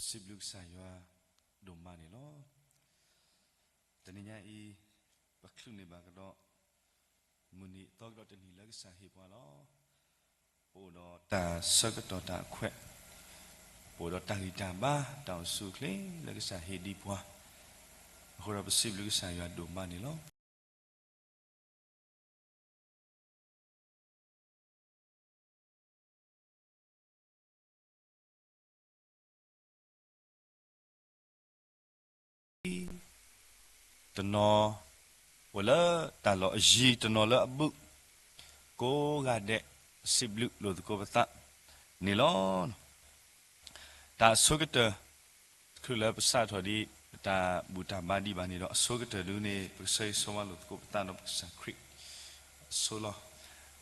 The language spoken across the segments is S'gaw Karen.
စံးဘျုးကစၢ်ယွၤဒိၣ်မးန့ၣ်လီၤ. တနံၤညါအံၤ ပချုးန့ၢ်ဘၣ်ကဒီး မုၢ်နံၤအသီကဒီးတနံၤလၢကစၢ်ဟ့ၣ်ပှၤလီၤ. ပအိၣ်ဒီးတၢ်ဆၢကတီၢ်တၢ်အခွဲး, ပအိၣ်ဒီးတၢ်ဂံၢ်တၢ်ဘါ တၢ်အိၣ်ဆူၣ်အိၣ်ချ့လၢကစၢ်ဟ့ၣ်ဒံးပှၤ, အဃိဒီးပစံးဘျုးကစၢ်ယွၤဒိၣ်မးန့ၣ်လီၤ. တနီၤအိၣ်လၢတၢ်လီၢ်အယံၤ, တနီၤလၢအဘုး, ကိးဂၤဒဲး စံးဘျုးလိာ်သကိးပသးန့ၣ်လီၤ. တၢ်အဆိကတၢၢ် တချုးလၢပစးထီၣ်ဒံး ပတၢ်ဘူၣ်တၢ်ဘါဒံးဘၣ်န့ၣ်ဒီး အဆိကတၢၢ်ဒုန့ၣ် ပကဆၢဂ့ၤဆၢဝါလိာ်သကိးပသးဒီးပကစၢ်ခရံာ်အဆိလီၤ.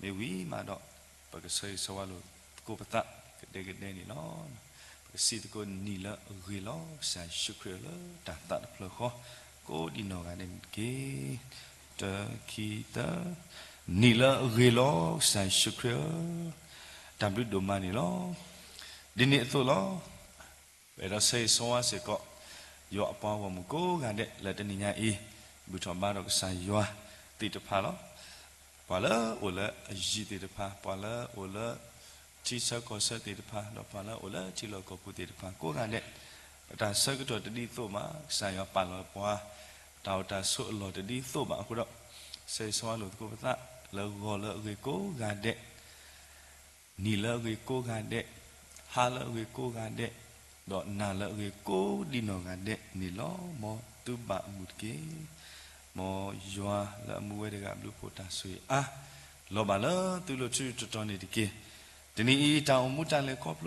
မ့ၢ်ဝံၤမးဒီး ပကဆၢဂ့ၤဆၢဝါလိာ်သကိးပသးကဒဲကဒဲန့ၣ်လီၤ. ပကစံးသကိးနံၣ်လၢအဂ့ၤလီၤ ကစၢ်ယ့ၣ်ၡူးခရံာ်ဧၢ, လၢတၢ်သးတဖျၢၣ်ဃီ ကိးဒံးနီၢ်ဂၤဒဲးန့ၣ်တက့ၢ်. တၢ ခံ သၢ, နံၣ်လၢအဂ့ၤလီၤ ကစၢ်ယ့ၣ်ၡူးခရံာ်ဧၢ, တၢ်ဘျုးဒိၣ်မးန့ၣ်လီၤ. ဒ်န့ၣ်အသိးလီၤ. ပအဲၣ်ဒိးဆၢဂ့ၤဆၢဝါစ့ၢ်ကီး ယွၤအပှၤဂီၢ်မုၢ်ကိးဂၤဒဲးလၢတနံၤညါအံၤ ဘူၣ်ထီၣ်ဘါထီၣ်ကစၢ်ယွၤသ့ၣ်တဖၣ်လီၤ. ပှၤလၢအိၣ်လၢအယံၤသ့ၣ်တဖၣ်, ပှၤလၢအိၣ်လၢထံဆၢကီၢ်ဆၢသ့ၣ်တဖၣ်, ဒီးပှၤလၢအိၣ်လၢထံလီၢ်ကီၢ်ပူၤသ့ၣ်တဖၣ်ကိးဂၤဒဲး, ပတၢ်ဆၢကတီၢ်တဒ်သိးဘၣ်, ကစၢ်ယွၤပာ်လီၤပှၤ တၢ်အိၣ်တၢ်ဆိးအလီၢ်တဒ်သိးဘၣ်အဃိဒီး ဆၢဂ့ၤဆၢဝါလိာ်သကိးပသး လၢဂီၤလၢအဂ့ၤကိးဂၤဒဲး နံၤလၢအဂ့ၤကိးဂၤဒဲး, ဟါလၢအဂ့ၤကိးဂၤဒဲး, ဒီးနၤလၢအဂ့ၤကိးဒံးနီၢ်ဂၤဒဲးန့ၣ်လီၤ. မ်သုဘၣ်အမုာ်တက့ၢ်. မ်ယွၤလၢအမူဝဲတဂၤအဘျုးအဖှိၣ်တၢ်ဆိၣ်ဂ့ၤအါ လီၤဘၣ်လၢသုလိၤထူတတီၤန့ၣ်တက့ၢ်. တနံၤအံၤတၢ်အိၣ်မူတၢ်လဲၤခီဖျိ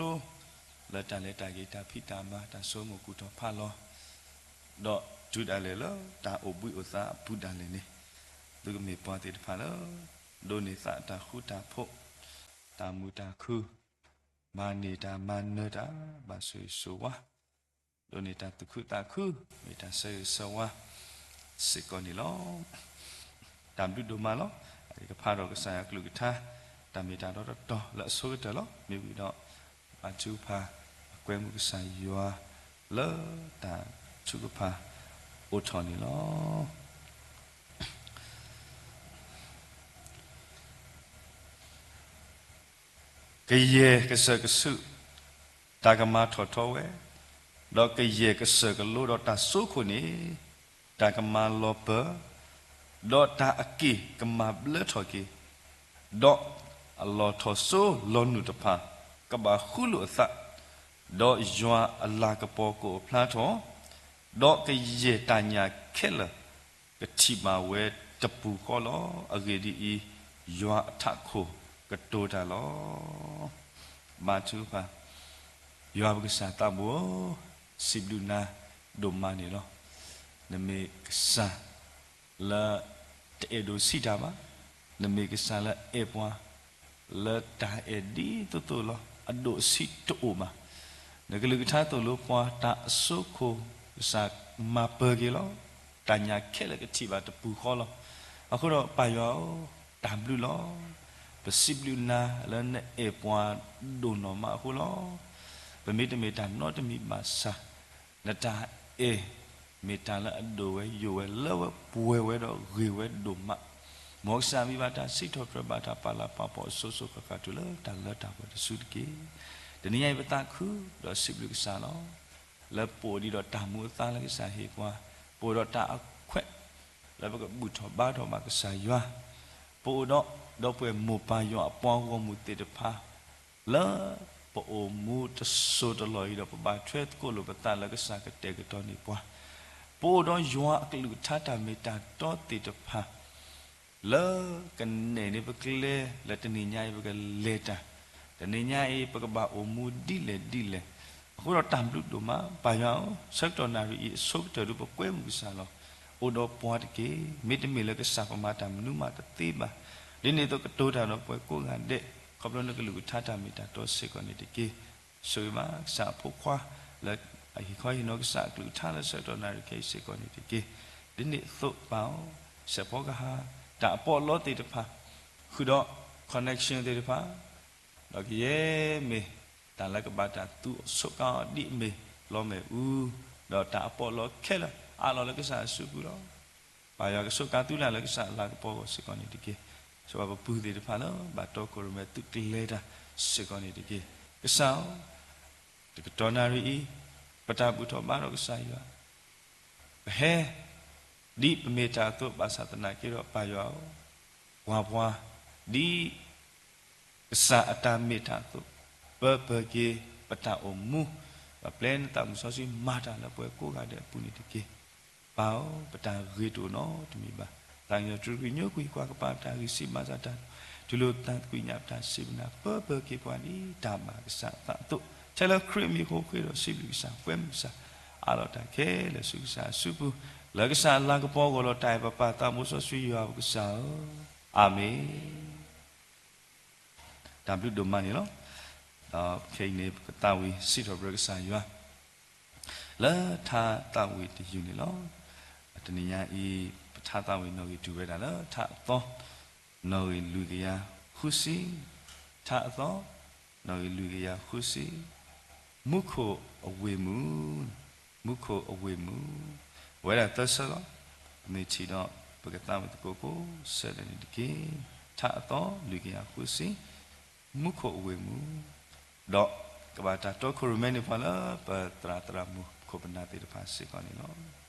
လၢတၢ်လဲၤတၢ်က့ၤတၢ်ဖံးတၢ်မၤ တၢ်ဆိကမိၣ်ကူၣ်ထီၣ်ဖးလီၤ ဒီးတုၤဒၣ်လဲာ်လၢတၢ်အိၣ်ဘှံးအိၣ်သါအပူၤဒၣ်လဲာ်န့ၣ် သုကမ့ၢ်ပှၤသ့ၣ်တဖၣ်လၢ ဒိးန့ၢ်သးတၢ်ဃူတၢ်ဖိး, တၢ်မုာ်တၢ်ခုၣ်, မၤန့ၢ်တၢ်မၤနၢၤတၢ် ဘၣ်ဆိၣ်ဂ့ၤဆိၣ်ဝါ, ဒိးန့ၢ်တၢ်သူၣ်ခုသးခု, မ့ၢ်တၢ်ဆၢဂ့ၤဆၢဝါစ့ၢ်ကီးန့ၣ်လီၤ. တၢ်ဘျုးဒိၣ်မးလီၤ. အကဖးထီၣ်ကစၢ်ယွၤကလုၢ်ကထါ တၢ်မ့ၢ်တၢ်တီတီတီၤလၢအဆိကတၢၢ်လီၤ. မ့ၢ်ဝံၤဒီး ဘါထုကဖၣ် အကွဲမုာ်ကစၢ်ယွၤ လၢတၢ်ထုကဖၣ်အိၣ်ထီၣ်န့ၣ်လီၤ. ကယဲၢ်ကစၢၢ်ကဆူး တၢ်ကမၤထီၣ်ထီဝဲ, ဒီးကယဲၢ်ကစၢၢ်ကလိဒီးတၢ်စိခိၣ်န့ၣ် တၢ်ကမၤလီၤပၢၤ, ဒီးတၢ်အက့ၢ်ကမၤဘျၢထီၣ်က့ၤ, ဒီးအလီၢ်ထီၣ်စိလီၤနုာ်တဖၣ် ကဘၣ်ဃူလိာ်အသး, ဒီးယွၤအလၤကပီၤကအိၣ်ဖျါထီၣ်, ဒီးကယဲၢ်တၢ်ညၣ်ခဲလၢာ် ကထံၣ်ဘၣ်ဝဲတပူၤဃီလီၤ. အဂ့ၢ်ဒ်အံၤ, ယွၤအထးခိၣ်ကတိၤတၢ်လီၤ. ဘါထုကဖၣ်, ယွၤပကစၢ်သးဘိဧၢ, စံးဘျုးနၤဒိၣ်မးန့ၣ်လီၤ. နမ့ၢ်ကစၢ်လၢတအဲၣ်ဒိၣ်ဆံးတၢ်ဘၣ်, နမ့ၢ်ကစၢ်လၢအဲၣ်ပှၤ လၢတၢ်အဲၣ်ဒ်သိးသိးလီၤ. အဒိၣ်အဆံးတအိၣ်ဘၣ်. နကလုၢ်ကထါသိၣ်လိပှၤ တၢ်အစိခိၣ် ကစၢ်မၤပၢၤက့ၤလီၤ. တၢ်ညၣ်ခဲလၢာ်ကထံၣ်ဘၣ်တပူၤဃီလီၤ. အဃိဒီးပၢ်ယွၤဧၢ, တၢ်ဘျုးလီၤ. ပစံးဘျုးနၤလၢနအဲၣ်ပှၤဒိၣ်နီၢ်မးအဃိလီၤ. ပမ့ၢ်တမ့ၢ်တၢ်နီတမံၤဘၣ်ဆၣ် နတၢ်အဲၣ် မ့ၢ်တၢ်လၢအဒိၣ်ဝဲယိာ်ဝဲလၢဝဲပှဲၤဝဲဒီးဂ့ၤဝဲဒိၣ်မး. မ်ကစၢ်မံၤဘၣ်တၢ်စံးထီၣ်ပတြၢၤဘၣ်တၢ်ပာ်လၤပာ်ပီၣ်အစိၤစိၤဃၣ်ဃၣ်တုၤလၢတၢ်လၢတၢ်ပှဲၤတစုတက့ၢ်. တနံၤညါအံၤပသးခုဒီးစံးဘျုးကစၢ်လီၤ. လၢပအိၣ်ဒံးဒီးတၢ်မူအသါလၢကစၢ်ဟ့ၣ်ပှၤ, ပအိၣ်ဒီးတၢ်အခွဲး လၢပကဘူၣ်ထီၣ်ဘါထီၣ်ဘၣ်ကစၢ်ယွၤ, ပအိၣ်ဒီး ဒီပုၢ်ဝဲၢ်မိၢ်ပၢ်ယွၤအပှၤဂီၢ်မုၢ်သ့ၣ်တဖၣ် လၢပအိၣ်မူတစိၤတလီၢ်အံၤဒီး ပဘၣ်ထွဲသကိးလိာ်ပသးလၢကစၢ်ကတဲာ်ကတီၤန့ၢ်ပှၤ, ပအိၣ်ဒီးယွၤအကလုၢ်ကထါတၢ်မ့ၢ်တၢ်တီသ့ၣ်တဖၣ် လၢကနဲၣ်န့ၢ်ပကျဲလၢတနံၤညါအံၤပကလဲၤတၢ်, တနံၤညါအံၤပကဘၣ်အိၣ်မူဒ်လဲၣ်ဒ်လဲၣ်, အဃိဒီးတၢ်ဘျုးဒိၣ်မး ပၢ်ယွၤဧၢ, ဆၢကတီၢ်နၣ်ရံၣ်အံၤအဆိကတၢၢ်ဒုးပကွဲမုာ်ကစၢ်လီၤ. အိၣ်ဒီးပှၤတက့ၢ်. မ့တမ့ၢ်လၢကစၢ်ပမၤတၢ်မနုၤမးတသ့ဘၣ်. ဒ်န့ၣ်အသိးကတိၤတၢ်ဒီးပှၤကိးဂၤဒဲး ခီဖျိနကလုၢ်ကထါတၢ်မ့ၢ်တၢ်တီစ့ၢ်ကီးန့ၣ်တက့ၢ်. ဆိၣ်ဂ့ၤဘၣ်ကစၢ်အဖိခွါ လၢအဟ့ၣ်ခီဟ့ၣ်နီၤကစၢ်အကလုၢ်ကထါလၢဆၢကတီၢ်နၣ်ရံၣ်ခဲအံၤစ့ၢ်ကီးန့ၣ်တက့ၢ်. ဒ်န့ၣ်အသိးပၢ်ဧၢ, စဲးဖီကဟၣ် တၢ်အပီးအလီသ့ၣ်တဖၣ်, ဃုာ်ဒီး connection သ့ၣ်တဖၣ်, ဒီးကယဲၢ်မ့ၢ်တၢ်လၢကဘၣ်တၢ်သူအီၤဆိးကါအီၤဒ်အမ့ၢ် လီမဲာ်အူ, ဒီးတၢ်အပီးအလီခဲလၢာ် အးလီၤလၢကစၢ်အစုပူၤလီၤ. ပၢ်ယွၤကဆိးကါသုလၢ်လၢကစၢ်အလၤကပီၤအဂီၢ်စ့ၢ်ကီးန့ၣ်တက့ၢ်. ဆိပာ်ပပုၢ်သ့ၣ်တဖၣ်လၢဘၣ်တီခိၣ်ရိၣ်မဲသုးကျဲၤတၢ်စ့ၢ်ကီးန့ၣ်တက့ၢ်. ကစၢ်ဧၢ, တကတီၢ်နၣ်ရံၣ်အံၤ ပတၢ်ဘူၣ်ထီၣ်ဘါထီၣ်ကစၢ်ယွၤ ပဟဲ ဒ်ပမ့ၢ်တၢ်အသိး ဘၣ်ဆၣ်သနာ်က့ဒီး ပၢ်ယွၤဧၢ, ကွၢ်ပှၤ ဒ်ကစၢ်အတၢ်မ့ၢ်တၢ်အသိး, ပၢပၢၢ်က့ၤပတၢ်အိၣ်မူ, ဒီးပျဲနသးမုၢ်စီဆှံမၤတၢ်လၢပှၤကိးဂၤဒဲးအပူၤန့ၣ်တက့ၢ်. ပၢ်ဧၢ, ပတၢ်ဂ့ၤတအိၣ်နီတမံၤဘၣ်. သးကညီၤတြူာ်ကညိကွံာ် ကွၢ်ကပၤပတၢ်ဂံၢ်စၢ်ဘါစၢ်တၢ် တူၢ်လိာ်သးသကွံာ်ညါပတၢ်စံးပနၢ် ပၢပၢၢ်က့ၤပှၤဒ်တၢ်ဘၣ်ကစၢ်အသးအသိး ထဲလၢခရံာ်အမံၤအဃိ ဃ့ဒီးစံးဘျုးကစၢ် ပှဲမုၢ်ကစၢ် အးလီၤတၢ်ခဲလၢာ်ဆူကစၢ်အစုပူၤ လၢကစၢ်အလၤကပီၤအဂီၢ်လီၤ. တၢ်အဲၣ်ပပၢ်သးဘိစီဆှံယွၤပကစၢ်ဧၢ, အၤမ့ၣ်. တၢ်ဘျုးဒိၣ်မးန့ၣ်လီၤ. ဒီးခဲအံၤန့ၣ် ပကသးဝံၣ်စံးထီၣ်ပတြၢၤကစၢ်ယွၤ လၢထါသးဝံၣ်တယုၢ်န့ၣ်လီၤ. တနံၤညါအံၤ ပထါသးဝံၣ်နီၣ်ဂံၢ်တုၤဝဲဒၣ်လၢထါအသီ နီၣ်ဂံၢ်လွံၢ်ကယၤဃုဆံ, ထါအသီ နီၣ်ဂံၢ်လွံၢ်ကယၤဃုဆံ, မူခိၣ်အဝ့ၢ်မုၢ်, မူခိၣ်အဝ့ၢ်မုၢ်, အဝဲဒၣ်သၢဆၢလီၤ. ပမ့ၢ်ထံၣ်ဒီး ပကသးဝံၣ်သကိးကိးဆၢဒၢးန့ၣ်တက့ၢ်. ထါအသီလွံၢ်ကယၤဃုဆံ, မူခိၣ်အဝ့ၢ်မုၢ်, ဒီးကဘၣ်တၢ်တီခိၣ်ရိၣ်မဲန့ၢ်ပှၤလၢပသရၣ်သရၣ်မုၣ်ခိၣ်ပနၢ်သ့ၣ်တဖၣ်စ့ၢ်ကီးန့ၣ်လီၤ.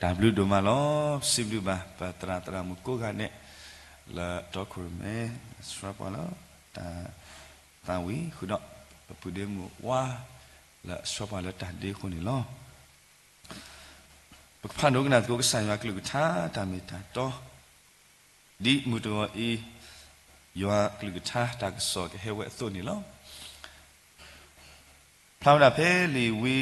တၢ်ဘျုးဒိၣ်မးလီၤ. စံးဘျုးဘၣ် ပသရၣ်သရၣ်မုၣ်ကိးဂၤဒဲး လၢတီခိၣ်ရိၣ်မဲ ဆှၢပှၤလၢတၢ်သးဝံၣ် ဃုာ်ဒီး ပပုၢ်ဒ့မုၣ်ဝါ လၢအဆှၢပှၤလၢတၢ်ဒ့အဃိန့ၣ်လီၤ. ပကဖးဒိကနၣ်သကိးကစၢ်ယွၤကလုၢ်ကထါတၢ်မ့ၢ်တၢ်တီ ဒ်မုၢ်တဂီၤအံၤ ယွၤကလုၢ်ကထါတၢ်ကစီၣ်ကဟဲဝဲအသိးန့ၣ်လီၤ. ဖျါဝဲဒၣ်ဖဲလံာ်ဝံ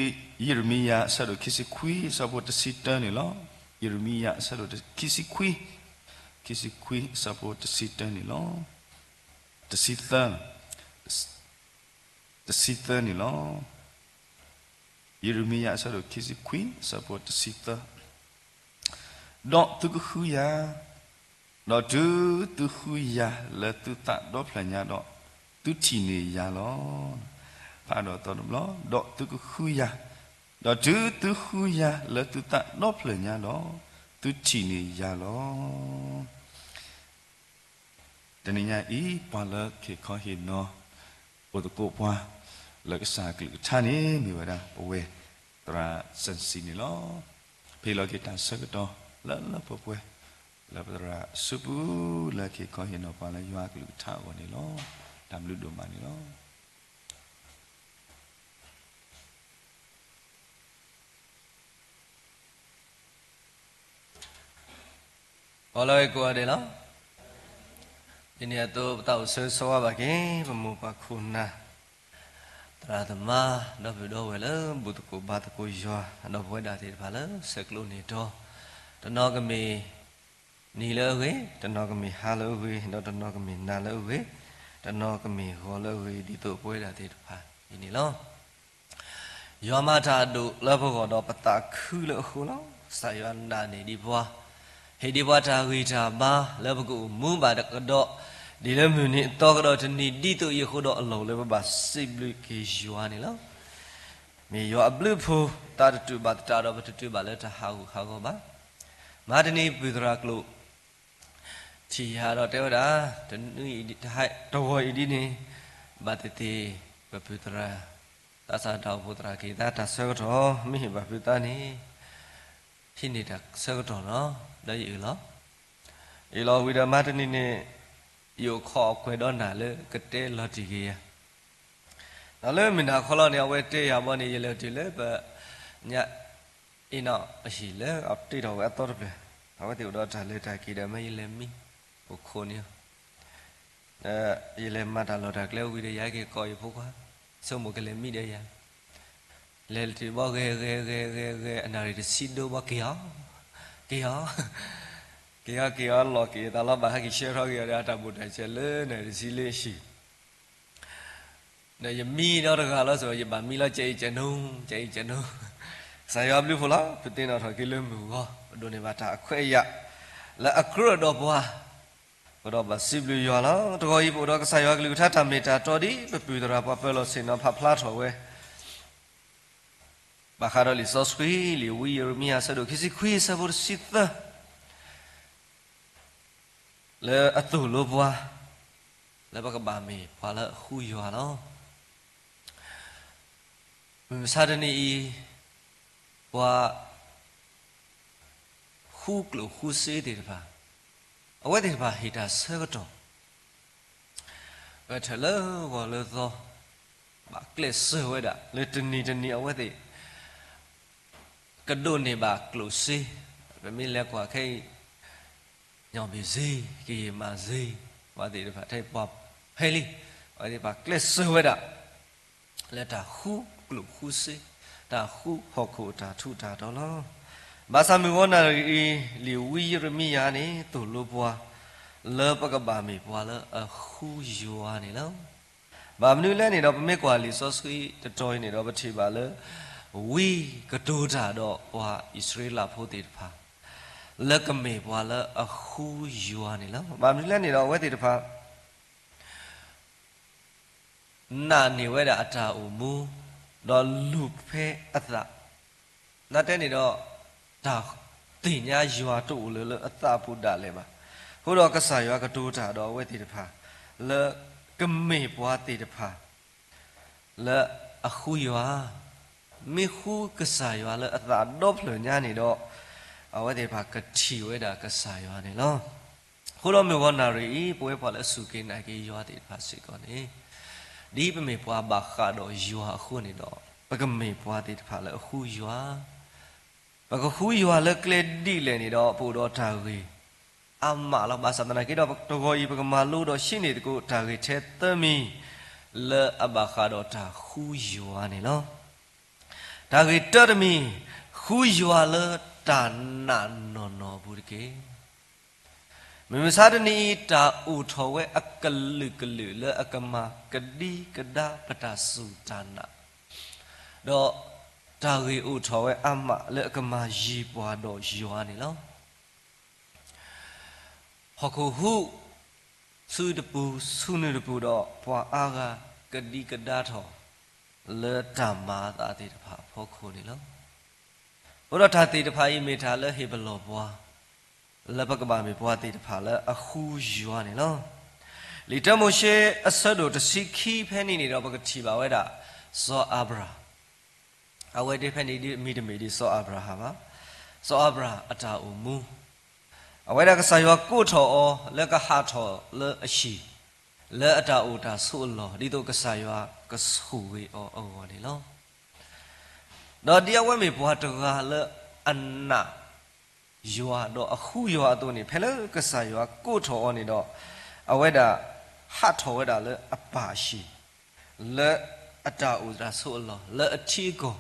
ယံးရမံယၤအဆၢဒိၣ်ခံဆံခွံအဆၢဖိတဆံတၢန့ၣ်လီၤ. ယံးရမံယၤအဆၢဒိၣ်ခံဆံခွံ, ခံဆံခွံအဆၢဖိတဆံတၢန့ၣ်လီၤ. တဆံသၢ, တဆံသၢန့ၣ်လီၤ. ယံးရမံယၤအဆၢဒိၣ်ခံဆံခွံအဆၢဖိတဆံသၢ ဒီးသုကဃုယၤ, ဒီးတုၤသုဃုယၤလၢသုသးဒီဖျၢၣ်ညါဒီး, သုထံၣ်န့ၢ်ယၤလီၤ. အါဒီးသီတဘျီ, ဒီးသုကဃုယၤ, ဒီးတုၤသုဃုယၤလၢသုသးဒီဖျၢၣ်ညါဒီး, သုထံၣ်န့ၢ်ယၤလီၤ. တနံၤညါအံၤ ပှၤလၢဟ့ၣ်ခီဟ့ၣ်နီၤ အိၣ်သကိးပှၤ လၢကစၢ်ကလုၢ်ကထါန့ၣ် မ့ၢ်ဝဲဒၣ်ပဝဲ သရၣ်စၢၣ်စံန့ၣ်လီၤ. ပဟ့ၣ်လီၤက့ၤတၢ်ဆၢကတီၢ်လၢလၢပှဲၤပှဲၤ လၢပသရၣ်အစုပူၤ လၢကဟ့ၣ်ခီဟ့ၣ်နီၤပှၤလၢယွၤအကလုၢ်ကထါအဂီၢ်န့ၣ်လီၤ. တၢ်ဘျုးဒိၣ်မးန့ၣ်လီၤ. ဂီၤလၢအဂ့ၤကိးဂၤဒဲးလီၤ. ဒ်န့ၣ်အသိး ပသးအိၣ်ဆၢဂ့ၤဆၢဝါဘၣ်က့ၤ ပမိၢ်ပၢ်ခိၣ်နၢ် သရၣ်သမါ ဒီပုၢ်ဒီဝဲၢ်လၢဘူၣ်သကိးဘါသကိးယွၤ ဒီပုၢ်ဝဲၢ်ဒၣ်သ့ၣ်တဖၣ်လၢဆဲးကျိးန့ၢ်တီၤ, တနီၤကမ့ၢ်နံၤလၢအဂ့ၤ, တနီၤကမ့ၢ်ဟါလၢအဂ့ၤ, ဒီးတနီၤကမ့ၢ်နၤလၢအဂ့ၤ, တနီၤကမ့ၢ်ဂီၤလၢအဂ့ၤ ဒ်သိးပဝဲဒၣ်သ့ၣ်တဖၣ်အံၤန့ၣ်လီၤ. ယွၤမၤတၢ်အဒိၣ်လၢပဂီၢ်ဒီးပသးခုလၢအဃိလီၤ. ကစၢ်ယွၤနာ်န့ၢ်ဒံးပှၤ, ဟ့ၣ်ဒံးပှၤတၢ်ဂံၢ်တၢ်ဘါလၢပကအိၣ်မူဘၣ်တကဒီး, ဒ်လၢမုၢ်နံၤအသီကဒီးတနံၤ ဒ်သိးအံၤအဃိဒီးအလီၢ်လၢပဘၣ်စံးဘျုးက့ၤယွၤန့ၣ်လီၤ. မ့ၢ်ယွၤအဘျုးအဖှိၣ် သးတတုာ်ဘၣ်သတးဒီး ပတတုာ်ဘၣ်လၢတၢ်ဟးဂူာ်ဟးဂီၤဘၣ်. မဟါတနံၤပပုၢ်သရၣ်ကျိာ် ထံၣ်ယၤဒီးတဲဝဲဒၣ်, တနွံအံၤ တဂီၤအံၤဒ်န့ၣ် ဘၣ်သ့ၣ်သ့ၣ် ပပုၢ်သရၣ် သးစၢ်တၢ်အိၣ်ဖှိၣ်သရၣ်က့ၤသးတၢ်ဆၢကတီၢ် မ့ၢ်ဟ့ၣ်ဘၣ်ဖုးသးန့ၣ် ဟံးန့ၢ်တၢ်ဆၢကတီၢ်လီၤ. ဒီးယအၢၣ်လီၤ, အၢၣ်လီၤဝံၤဒီးမဟါတနံၤန့ၣ် ယအိၣ်ခိးအခွဲးဒီးနၤလၢကတဲလီၤတံၢ်က့ၤယၤ ဒီးလၢမုၢ်နၤခီလီၤန့ၣ် အဝဲတဲယၤဘီန့ၣ် ယလဲၤတုၤလၢပ ညၣ် အ့ၣ်နီၣ်အဟံၣ်လၢအတ့ထီၣ်ဝဲအသီတဖျၢၣ်, အဝဲသ့ၣ်အိၣ်ဒီးတၢ်လဲၤတၢ်က့ၤဒီး မ့ၢ်ယလဲၤမံ အိၣ်ခိးန့ၣ်, ဒီးယလဲၤမၤတၢ်လီၢ်တၢ်ကျဲဝံၤဒီး ယဟဲက့ၤကိးယဖိခွါ, ဆိကမိၣ်ကလဲၤမံဒီးယၤ, လဲၤတုၤဘီဂဲၤဂဲၤဂဲၤဂဲၤဂဲၤ အနၣ်ရံၣ်တဆံဒိဘီက့ၤအီၤ, က့ၤအီၤ, က့ၤအီၤက့ၤအီၤလီၤက့ၤသးလီၤ ဘၣ်ဟဲက့ၤဆှၢထီၣ်က့ၤအီၤဒီး အတၢ်ဘူၣ်တၢ်စဲးလၢနၣ်ရံၣ်တဆံလၢဟံၣ် ဒီးယမံဒီတဂၤလီၤစ့ၢ်ကီး ယဘၣ်မံလီၤ ကဲအံၤကဲနိ, ကဲအံၤကဲနိ, ကစၢ်ယွၤဘျုးဖှိၣ်လီၤ ပသ့ၣ်နီၣ်ထီၣ်က့ၤလၢမုၢ်ဂီၤ ပဒိးန့ၢ်ဘၣ်တၢ်အခွဲးအယာ် လၢအကြၢးဒီးပှၤ, ပဒီးဘၣ်စံးဘျုးယွၤလီၤ. တဂီၤအံၤ ပအိၣ်ဒီးကစၢ်ယွၤကလုၢ်ကထါတၢ်မ့ၢ်တၢ်တီဒ် ပပုၢ်သရၣ်ပှၤပၢၤလီၢ်ဆ့ၣ်နီၤဖးဖျါထီၣ်ဝဲ ဘၣ်ဃးဒီးလံာ်စီဆှံ လံာ်ဝံယံးရမံယၤ အဆၢဒိၣ်ခံဆံခွံ အဆၢဖိတဆံသၢ လၢအသိၣ်လိပှၤ လၢပကဘၣ်မ့ၢ်ပှၤလၢအဃူယွၤလီၤ. မုၢ်မဆါတနံၤအံၤ ပှၤ ဃူကျိၣ်ဃူစ့သ့ၣ်တဖၣ်, အဝဲသ့ၣ်တဖၣ်ဟ့ၣ်တၢ်ဆၢကတီၢ် ပထၢၣ်လၢဂီၤလၢသီ ဘၣ်ကျဲးစၢးဝဲဒၣ် လၢတနံၤတနံၤအဝဲသ့ၣ် ကဒိးန့ၢ်ဘၣ်ကျိၣ်စ့, ပမ့ၢ်လဲၤကွၢ်ခဲအံၤ ညီၣ်ဘ့ၣ်စ့, ကယံာ်မးစ့, ပှၤသ့ၣ်တဖၣ်ထဲပှၤဖဲလံ, အဝဲသ့ၣ်တဖၣ်ကျဲးစၢးဝဲဒၣ် လၢတၢ်ဃူကျိၣ်ဃူစ့, တၢ်ဃူဟီၣ်ခိၣ်အတၢ်ထူးတၢ်တီၤလီၤ. ဘၣ်ဆၣ်မုၢ်ဂီၤနၣ်ရံၣ်အံၤ လံာ်ဝံယံးရမံယၤန့ၣ် သိၣ်လိပှၤ လၢပကဘၣ်မ့ၢ်ပှၤလၢအဃူယွၤန့ၣ်လီၤ. ဘၣ်မနုၤလဲၣ်န့ၣ်ဒီး ပမ့ၢ်ကွၢ်လံာ်စီဆှံတတီၤအံၤန့ၣ်ဒီး ပထံၣ်ဘၣ်လၢ ဝံကတိၤတၢ်ဒီးပှၤအံၣ်စရ့လးဖိသ့ၣ်တဖၣ် လၢကမ့ၢ်ပှၤလၢအဃူယွၤန့ၣ်လီၤ. ဘၣ်မနုၤလဲၣ်န့ၣ်ဒီး အဝဲသ့ၣ်တဖၣ် နာ်န့ၢ်ဝဲဒၣ်အတၢ်အိၣ်မူ ဒီးလူၤဖဲအသး, နာ်တဲန့ၣ်ဒီး တၢ်သ့ၣ်ညါယွၤတအိၣ်လၢၤလၢအသးအပူၤဒၣ်လဲာ်ဘၣ်. အဃိဒီးကစၢ်ယွၤကတိၤတၢ်ဒီးအဝဲသ့ၣ်တဖၣ် လၢကမ့ၢ်ပှၤသ့ၣ်တဖၣ် လၢအဃူယွၤ, မ့ၢ်ဃူကစၢ်ယွၤလၢအသးဒီဖျၢၣ်ညါန့ၣ်ဒီး အဝဲသ့ၣ်တဖၣ်ကထံၣ်ဝဲဒၣ်ကစၢ်ယွၤန့ၣ်လီၤ. အဃိဒီးမုၢ်ဂီၤနၣ်ရံၣ်အံၤ ပဝဲပှၤလၢအစူၢ်က့ၤနာ်က့ၤယွၤသ့ၣ်တဖၣ်စ့ၢ်ကီးန့ၣ် ဒ်ပမ့ၢ်ပှၤဘၣ်ဃးဒီးယွၤအဃိန့ၣ်ဒီး ပကမ့ၢ်ပှၤသ့ၣ်တဖၣ်လၢအဃူယွၤ, ပကဃူယွၤလၢကျဲဒ်လဲၣ်န့ၣ်ဒီး ပအိၣ်ဒီးတၢ်ဂ့ၢ်အါမးလီၤ. ဘၣ်ဆၣ်သနာ်က့ဒီး တဂီၤအံၤ ပကမၤလိဒီးဟံးန့ၢ်သကိးတၢ်ဂ့ၢ်ထဲသၢမံၤ လၢအဘၣ်ဃးဒီးတၢ်ဃူယွၤန့ၣ်လီၤ. တၢ်ဂ့ၢ်တၢတမံၤ, ဃူယွၤလၢတၢ်နာ်နီၢ်နီၢ်အပူၤတက့ၢ်. မုၢ်မဆါတနံၤအံၤ တၢ်အိၣ်ထီၣ်ဝဲအကလုာ်ကလုာ်လၢအကမၤကဒံကဒါပတၢ်စူၢ်တၢ်နာ်, ဒီးတၢ်ဂ့ၢ်အိၣ်ထီၣ်ဝဲအါမးလၢအကမၤယံၤပှၤဒီးယွၤန့ၣ်လီၤ. ဟီၣ်ခိၣ်ဟူး ဆူတပူၤဆူနုာ်တပူၤဒီး ပှၤအါဂၤကဒံကဒါထီၣ် လၢတၢ်မၤအသးသ့ၣ်တဖၣ်အဖီခိၣ်န့ၣ်လီၤ. အဃိဒီးတၢ်သ့ၣ်တဖၣ်အံၤမ့ၢ်တၢ်လၢဟ့ၣ်ပလီၢ်ပှၤ လၢပကဘၣ်မ့ၢ်ပှၤသ့ၣ်တဖၣ်လၢအဃုယွၤန့ၣ်လီၤ. လံာ်တၢမိၤၡ့အဆၢဒိၣ်တဆံခံဖဲန့ၣ်န့ၣ်ဒီး ပကထံၣ်ဘၣ်ဝဲဒၣ် စီၤအၤဘြၤဟၣ် အဝဲဒၣ်ဖဲန့ၣ်ဒ်မံၤတမ့ၢ်ဒ်စီၤအၤဘြၤဟၣ်ဘၣ်. စီၤအၤဘြၤဟၣ်အတၢ်အိၣ်မူ အဝဲဒၣ်ကစၢ်ယွၤကိးထီၣ်အီၤလၢကဟးထီၣ်လၢအဟံၣ် လၢအတၢ်အိၣ်တၢ်ဆိးအလီၢ် ဒ်သိးကစၢ်ယွၤကဆိၣ်ဂ့ၤအီၤအဂီၢ်န့ၣ်လီၤ. ဒီးဒ်အဝဲမ့ၢ်ပှၤတဂၤလၢအနာ်ယွၤဒီးအဃုယွၤအသိးန့ၣ် ဖဲလၢကစၢ်ယွၤကိးထီၣ်အီၤန့ၣ်ဒီး အဝဲဒၣ်ဟးထီၣ်ဝဲဒၣ်လၢအပၢ်အဟံၣ် လၢအတၢ်အိၣ်တၢ်ဆိးအလီၢ် လၢအထံအကီၢ်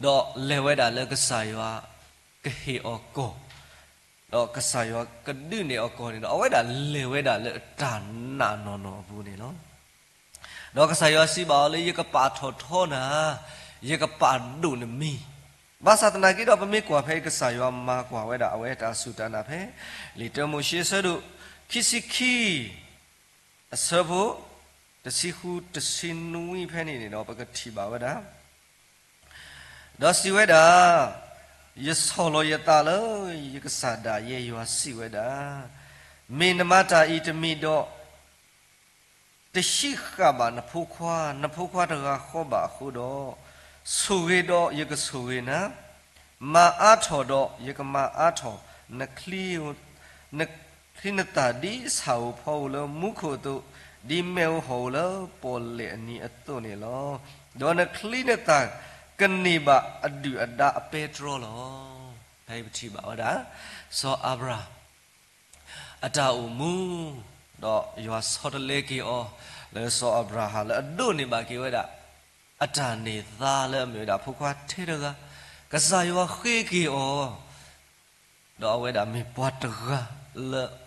ဒီးလဲၤဝဲဒၣ်လၢကစၢ်ယွၤကဟ့ၣ်အီၤကီၢ် ဒီးကစၢ်ယွၤကဒုးနဲၣ်အီၤကီၢ်န့ၣ်ဒီး အဝဲဒၣ်လဲၤဝဲဒၣ်လၢအတၢ်နာ်နီၢ်နီၢ်အပူၤန့ၣ်လီၤ. ဒီးကစၢ်ယွၤစံးဘၣ်အီၤလၢ ယကပာ်ထီၣ်ထီနၤ, ယကပာ်ဒိၣ်နမံၤ, ဘၣ်ဆၣ်သနာ်က့ဒီး ပမ့ၢ်ကွၢ်ဖဲအံၤ ကစၢ်ယွၤမၤကွၢ်ဝဲဒၣ်အဝဲတၢ်စူၢ်တၢ်နာ်ဖဲ လံာ်တၢမိၤၡ့အဆၢဒိၣ်ခံဆံခံ အဆၢဖိ တဆံဃု တဆံနွံဖဲန့ၣ်န့ၣ်ဒီး ပကထံၣ်ဘၣ်ဝဲဒၣ် ဒီးစံးဝဲဒၣ်, ယဆီၣ်လီၤယသးလၢယကစၢ်ဒၣ်ယဲ ယွၤစံးဝဲဒၣ်, မ့ၢ်နမၤတၢ်အံၤတမံၤဒီး တဟံးဃာ်ဘၣ်နဖိခွါ, နဖိခွါတဂၤဃီဘၣ်အဃိဒီး, ဆိၣ်ဂ့ၤဒီးယကဆိၣ်ဂ့ၤနၤ, မၤအါထီၣ်ဒီးယကမၤအါထီၣ်, နချံနသၣ်ဒ်ဆၣ်ဧိၤဖီဧိၤလၢမူခိၣ်အသိး, ဒ်မ့ၣ်ဧိၤဟီၣ်ဧိၤလၢပီၣ်လဲၣ်အနံၤအသိးန့ၣ်လီၤ. ဒီးနချံနသၣ်ကန့ၢ်ဘၣ်အဒုၣ်အဒါအပဲတြီလီၤ. ဖဲအံၤပထံၣ်ဘၣ်ဝဲဒၣ် စီၤအၤဘြၤဟၣ် အတၢ်အိၣ်မူ, ဒီးယွၤဆီတလဲက့ၤအီၤ လၢစီၤအၤဘြၤဟၣ်လၢအဒိးန့ၢ်ဘၣ်က့ၤဝဲဒၣ် အတၢ်န့ၢ်သါလၢအမ့ၢ်ဝဲဒၣ်ဖိခွါထဲတဂၤ, ကစၢ်ယွၤဃ့က့ၤအီၤ, ဒီးအဝဲဒၣ်မ့ၢ်ပှၤတဂၤလၢ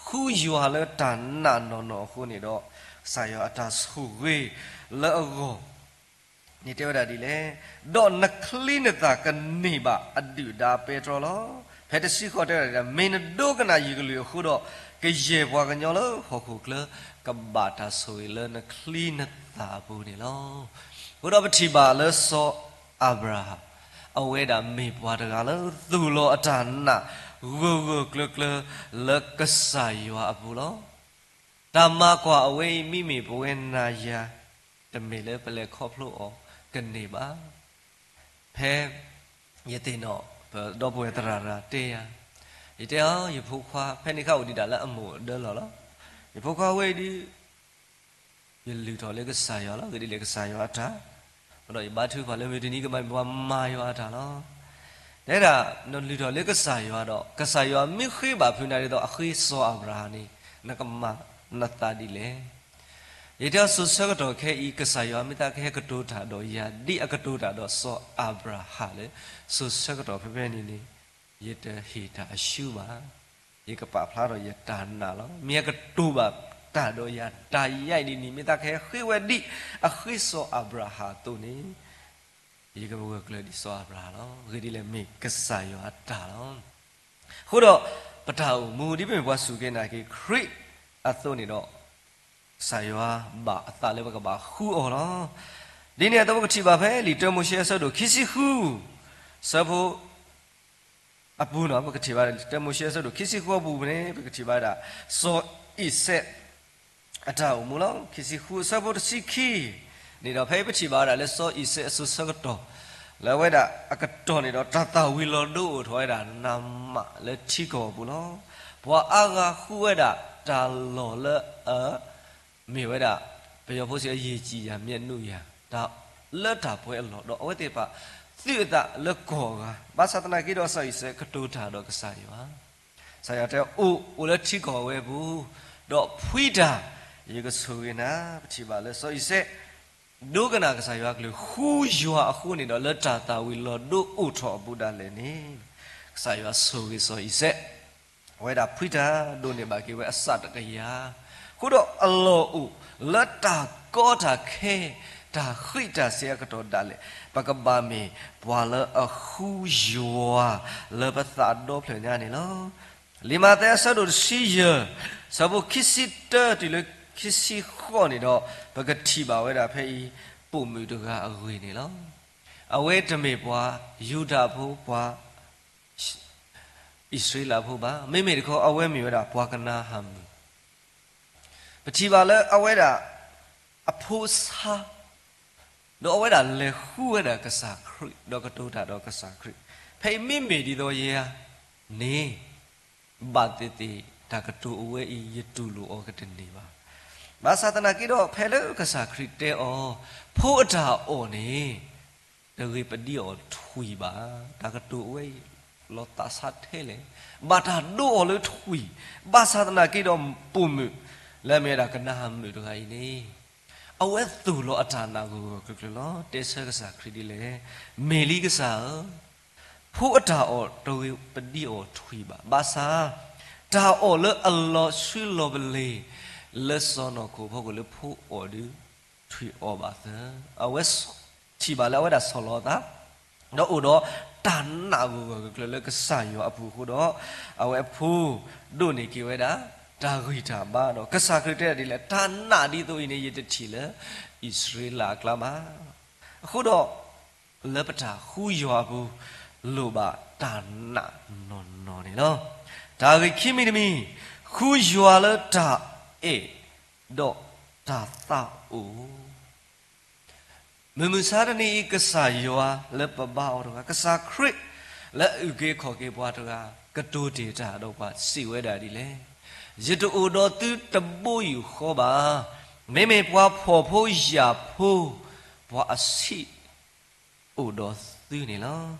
ဃုယွၤလၢတၢ်နာ်နီၢ်နီၢ်အဃိန့ၣ်ဒီး ကစၢ်ယွၤအတၢ်ဆိၣ်ဂ့ၤလၢအဂီၢ် န့ၣ်တဲဝဲဒၣ်ဒ်လဲၣ်, ဒီးနချံနသၣ်ကန့ၢ်ဘၣ်အဒုၣ်အဒါအပဲတြီလီၤ. ဖဲတဆံဃိးတဲဝဲဒၣ်ဒ်လဲၣ်, မ့ၢ်နဒိကနၣ်ယကလုၢ်အဃိဒီး, ကယဲၢ်ပှၤကညီလၢဟီၣ်ခိၣ်ချၢ ကဘၣ်တၢ်ဆိၣ်ဂ့ၤလၢနချံနသၣ်အပူၤန့ၣ်လီၤ. အဃိဒီးပထံၣ်ဘၣ်လၢစီၤအၤဘြၤဟၣ် အဝဲဒၣ်မ့ၢ်ပှၤတဂၤလၢသူၣ်လီၤအတၢ်နာ် ဂၢၢ်ဂၢၢ်ကျၢၤကျၢၤ လၢကစၢ်ယွၤအပူၤလီၤ. တၢ်မၤကွၢ်အဝဲအံၤ မ့မ့ၢ်ပဝဲနၤယၤ တမ့ၢ်လၢပလဲၤခီဖျိအီၤကန့ၢ်ဘၣ်. ဖဲယသ့ၣ်နီၣ် ပဒီပုၢ်ဝဲၢ်သရၣ်တဂၤတဲယၤ, ယတဲအီၤ ယဖိခွါ ဖဲန့ၣ်အခါအိၣ်ဒံးဒၣ်လၢအမိၢ်အဒၢလီၢ်လီၤ. ယဖိခွါဝဲအံၤဒုး ယလုၢ်ထီၣ်လၢကစၢ်ယွၤလီၤ. ဂ့ၤဒ်လဲၣ်ကစၢ်ယွၤအတၢ်, ဒီးယဘါထုကဖၣ်လၢမုၢ်တနံၤကမၤမ့ၢ်ပှၤမၤယွၤအတၢ်လီၤ. တဲဒၣ် နလုၢ်ထီၣ်လၢကစၢ်ယွၤဒီး ကစၢ်ယွၤမ့ၢ်ဃ့ဘၣ်ဖုးနၤဒ်သိးအဃ့စီၤအၤဘြၤဟၣ်န့ၣ် နကမၤနသးဒ်လဲၣ်. ယတဲအီၤ စိၤဆၢကတီၢ်ခဲအံၤ ကစၢ်ယွၤမ့ၢ်သးကဟဲကတိၤတၢ်ဒီးယၤ ဒ်အကတိၤတၢ်ဒီးစီၤအၤဘြၤဟၣ်လၢ စိၤဆၢကတီၢ်ဖဲဖဲန့ၣ်န့ၣ် ယတဟ့ၣ်တၢ်အရှုံးဘၣ်. ယကပာ်ဖျါထီၣ်ယတၢ်နာ်လီၤ. မ့ၢ်အကတိၤဘၣ်တၢ်ဒီးယၤ တၢ်ယဲအံၤဒ်န့ၣ် မ့ၢ်သးကဟဲဃ့ဝဲဒ်အဃ့စီၤအၤဘြၤဟၣ်အသိးန့ၣ် ယကဂၢၢ်ကျၢၤဒ်စီၤအၤဘြၤဟၣ်လီၤ. ဂ့ၤဒ်လဲၣ် မ့ၢ်ကစၢ်ယွၤအတၢ်လီၤ. အဃိဒီး ပတၢ်အိၣ်မူ ဒ်ပမ့ၢ်ပှၤစူၢ်က့ၤနာ်က့ၤ ခရံာ်အသိးန့ၣ်ဒီး ကစၢ်ယွၤဘၣ်အသးလၢပကဘၣ်ဃုအီၤလီၤ. ဒ်န့ၣ်အသိး ပကထံၣ်ဘၣ်ဖဲလံာ်တၢမိၤၡ့အဆၢဒိၣ်ခံဆံဃု ဆၢဖိ အပူၤန့ၣ် ပကထံၣ်ဘၣ် တၢမိၤၡ့အဆၢဒိၣ်ခံဆံဃုအပူၤန့ၣ် ပကထံၣ်ဘၣ်ဝဲဒၣ် စီၤအံၤစဲး အတၢ်အိၣ်မူလီၤ. ခံဆံဃု အဆၢဖိတဆံခံ န့ၣ်ဒီး ဖဲအံၤပထံၣ်ဘၣ်ဝဲဒၣ်လၢစီၤအံၤစဲးအစိၤဆၢကတီၢ် လၢအဝဲဒၣ်အကတီၢ်န့ၣ်ဒီး တၢ်သၣ်ဝံၤလီၤဒိအိၣ်ထီၣ်ဝဲဒၣ်နးမးလၢထံကီၢ်အပူၤလီၤ. ပှၤအါဂၤဃုဝဲဒၣ်တၢ်လီၢ်လၢအ မ့ၢ်ဝဲဒၣ် ပယီၤဖိစံး အယံာ်ကြည်ရာ မျက်နှာရာ တၢ်လၢတၢ်ပှဲၤအလီၢ် ဒီးအဝဲသ့ၣ်တဖၣ် သုးအသးလၢကီၢ်အဂၤ ဘၣ်ဆၣ်သနာ်က့ဒီး စီၤအံၤစဲးကတိၤတၢ်ဒီးကစၢ်ယွၤ, ကစၢ်ယွၤတဲ အိၣ် အိၣ်လၢထံကီၢ်ဝဲအပူၤ, ဒီးဖှံတၢ်, ယကဆိၣ်ဂ့ၤနၤ. ပထံၣ်ဘၣ်လၢစီၤအံၤစဲး ဒိကနၣ်ကစၢ်ယွၤကလုၢ် ဃုယွၤအဃိန့ၣ်ဒီး လၢတၢ်သၣ်ဝံၤလီၤဒိအိၣ်ထီၣ်အပူၤဒၣ်လဲာ်န့ၣ် ကစၢ်ယွၤဆိၣ်ဂ့ၤစီၤအံၤစဲး အဝဲဒၣ်ဖှံတၢ်ဒိးန့ၢ်ဘၣ်က့ၤဝဲအစၢ်တကယၤ, အဃိဒီးအလီၢ်အိၣ်လၢတၢ်ကီတၢ်ခဲ တၢ်ဃံးတၢ်စ့ၤအကတီၢ်ဒၣ်လဲာ် ပကဘၣ်မ့ၢ်ပှၤလၢအဃုယွၤလၢပသးဒီဖျၢၣ်ညါန့ၣ်လီၤ. လံာ်မးသဲအဆၢဒိၣ်တဆံယဲၢ် ဆၢဖိခံဆံတၢတုၤလၢခံဆံဃိးန့ၣ်ဒီး ပကထံၣ်ဘၣ်ဝဲဒၣ်ဖဲအံၤ ပိာ်မုၣ်တဂၤအဂ့ၢ်န့ၣ်လီၤ. အဝဲတမ့ၢ်ပှၤယူဒၤဖိ ပှၤအံၣ်စရ့လးဖိဘၣ်. မ့မ့ၢ်တခီ အဝဲမ့ၢ်ဝဲဒၣ်ပှၤကနၤအၣ်မုၣ်. ပထံၣ်ဘၣ်လၢအဝဲဒၣ်အဖိဆါ, ဒီးအဝဲဒၣ်လဲၤဃုဝဲဒၣ်ကစၢ်ခရံာ် ဒီးကတိၤတၢ်ဒီးကစၢ်ခရံာ်. ဖဲအံၤမ့မ့ၢ်ဒ်သိးယၤန့ၣ် ဘၣ်သ့ၣ်သ့ၣ် တၢ်ကတိၤအဝဲအံၤ ယတူၢ်လိာ်အီၤကတန့ၢ်ဘၣ်. ဘၣ်ဆၣ်သနာ်က့ဒီး ဖဲလၢကစၢ်ခရံာ်တဲအီၤ, ဖိအတၢ်အီၣ်န့ၣ် တဂ့ၤပဒံအီၣ်ထွံၣ်ဘၣ်. တၢ်ကတိၤအဝဲအံၤ လီၤသးစၢ်ထဲလဲၣ်, ဘၣ်တၢ်ဒိအီၤလၢထွံၣ်. ဘၣ်ဆၣ်သနာ်က့ဒီး ပိာ်မုၣ်လၢအမ့ၢ်ဝဲဒၣ်ကနၤအၣ်မုၣ်တဂၤအံၤန့ၣ် အဝဲသိၣ်လီၤအတၢ်နာ်ဂၢၢ်ဂၢၢ်ကျၢၤကျၢၤလီၤ. တဲဆၢကစၢ်ခရံာ်ဒ်လဲၣ်, မ့ၢ်လံကစၢ်ဧၢ, ဖိအတၢ်အီၣ်တဂ့ၤပဒံအီၣ်ထွံၣ်ဘၣ်. ဘၣ်ဆၣ် တၢ်အီၣ်လၢအလီၤဆှံလီၤပလ့ၤ လၢစီၢ်နီၤခိၣ်ဖီခိၣ်လၢဖိအီၣ်ဒီး ထွံၣ်အီၣ်ဘၣ်သၢ. အဝဲထံၣ်ဘၣ်လၢအဝဲဒၣ်ဆီၣ်လီၤအသး ဒီးအိၣ်ဒီးတၢ်နာ်ဂၢၢ်ဂၢၢ်ကျၢၤကျၢၤလၢကစၢ်ယွၤအပူၤအဃိဒီး အဝဲအဖိဒိးန့ၢ်က့ၤဝဲဒၣ် တၢ်ဂံၢ်တၢ်ဘါဒီး ကစၢ်ခရံာ်တဲဒ်လဲၣ်, တၢ်နာ်ဒ်သိးအံၤန့ၣ် ယတထံၣ်လၢအံၣ်စရ့လးအကျါဘၣ်. အဃိဒီး လၢပတၢ်ဃုယွၤအပူၤ လိၣ်ဘၣ်တၢ်နာ်နီၢ်နီၢ်န့ၣ်လီၤ. တၢ်ဂ့ၢ်ခံမံၤတမံၤ, ဃုယွၤလၢတၢ်အဲၣ်ဒီးတၢ်သးအိၣ် မုၢ်မဆါတနံၤအံၤ ကစၢ်ယွၤလၢပဘါအီၤတဂၤ, ကစၢ်ခရံာ်လၢအအုၣ်က့ၤခီၣ်က့ၤပှၤတဂၤ ကတိၤတ့ၢ်တၢ်ဒီးပှၤစံးဝဲဒၣ်ဒ်လဲၣ်, ယတအိၣ်ဒီးသုတဘိယူၢ်ဃီဘၣ်. မ့မ့ၢ်ပှၤဖှီၣ်ဖိယာ်ဖိ ပှၤအဆံးအိၣ်ဒီးသုန့ၣ်လီၤ.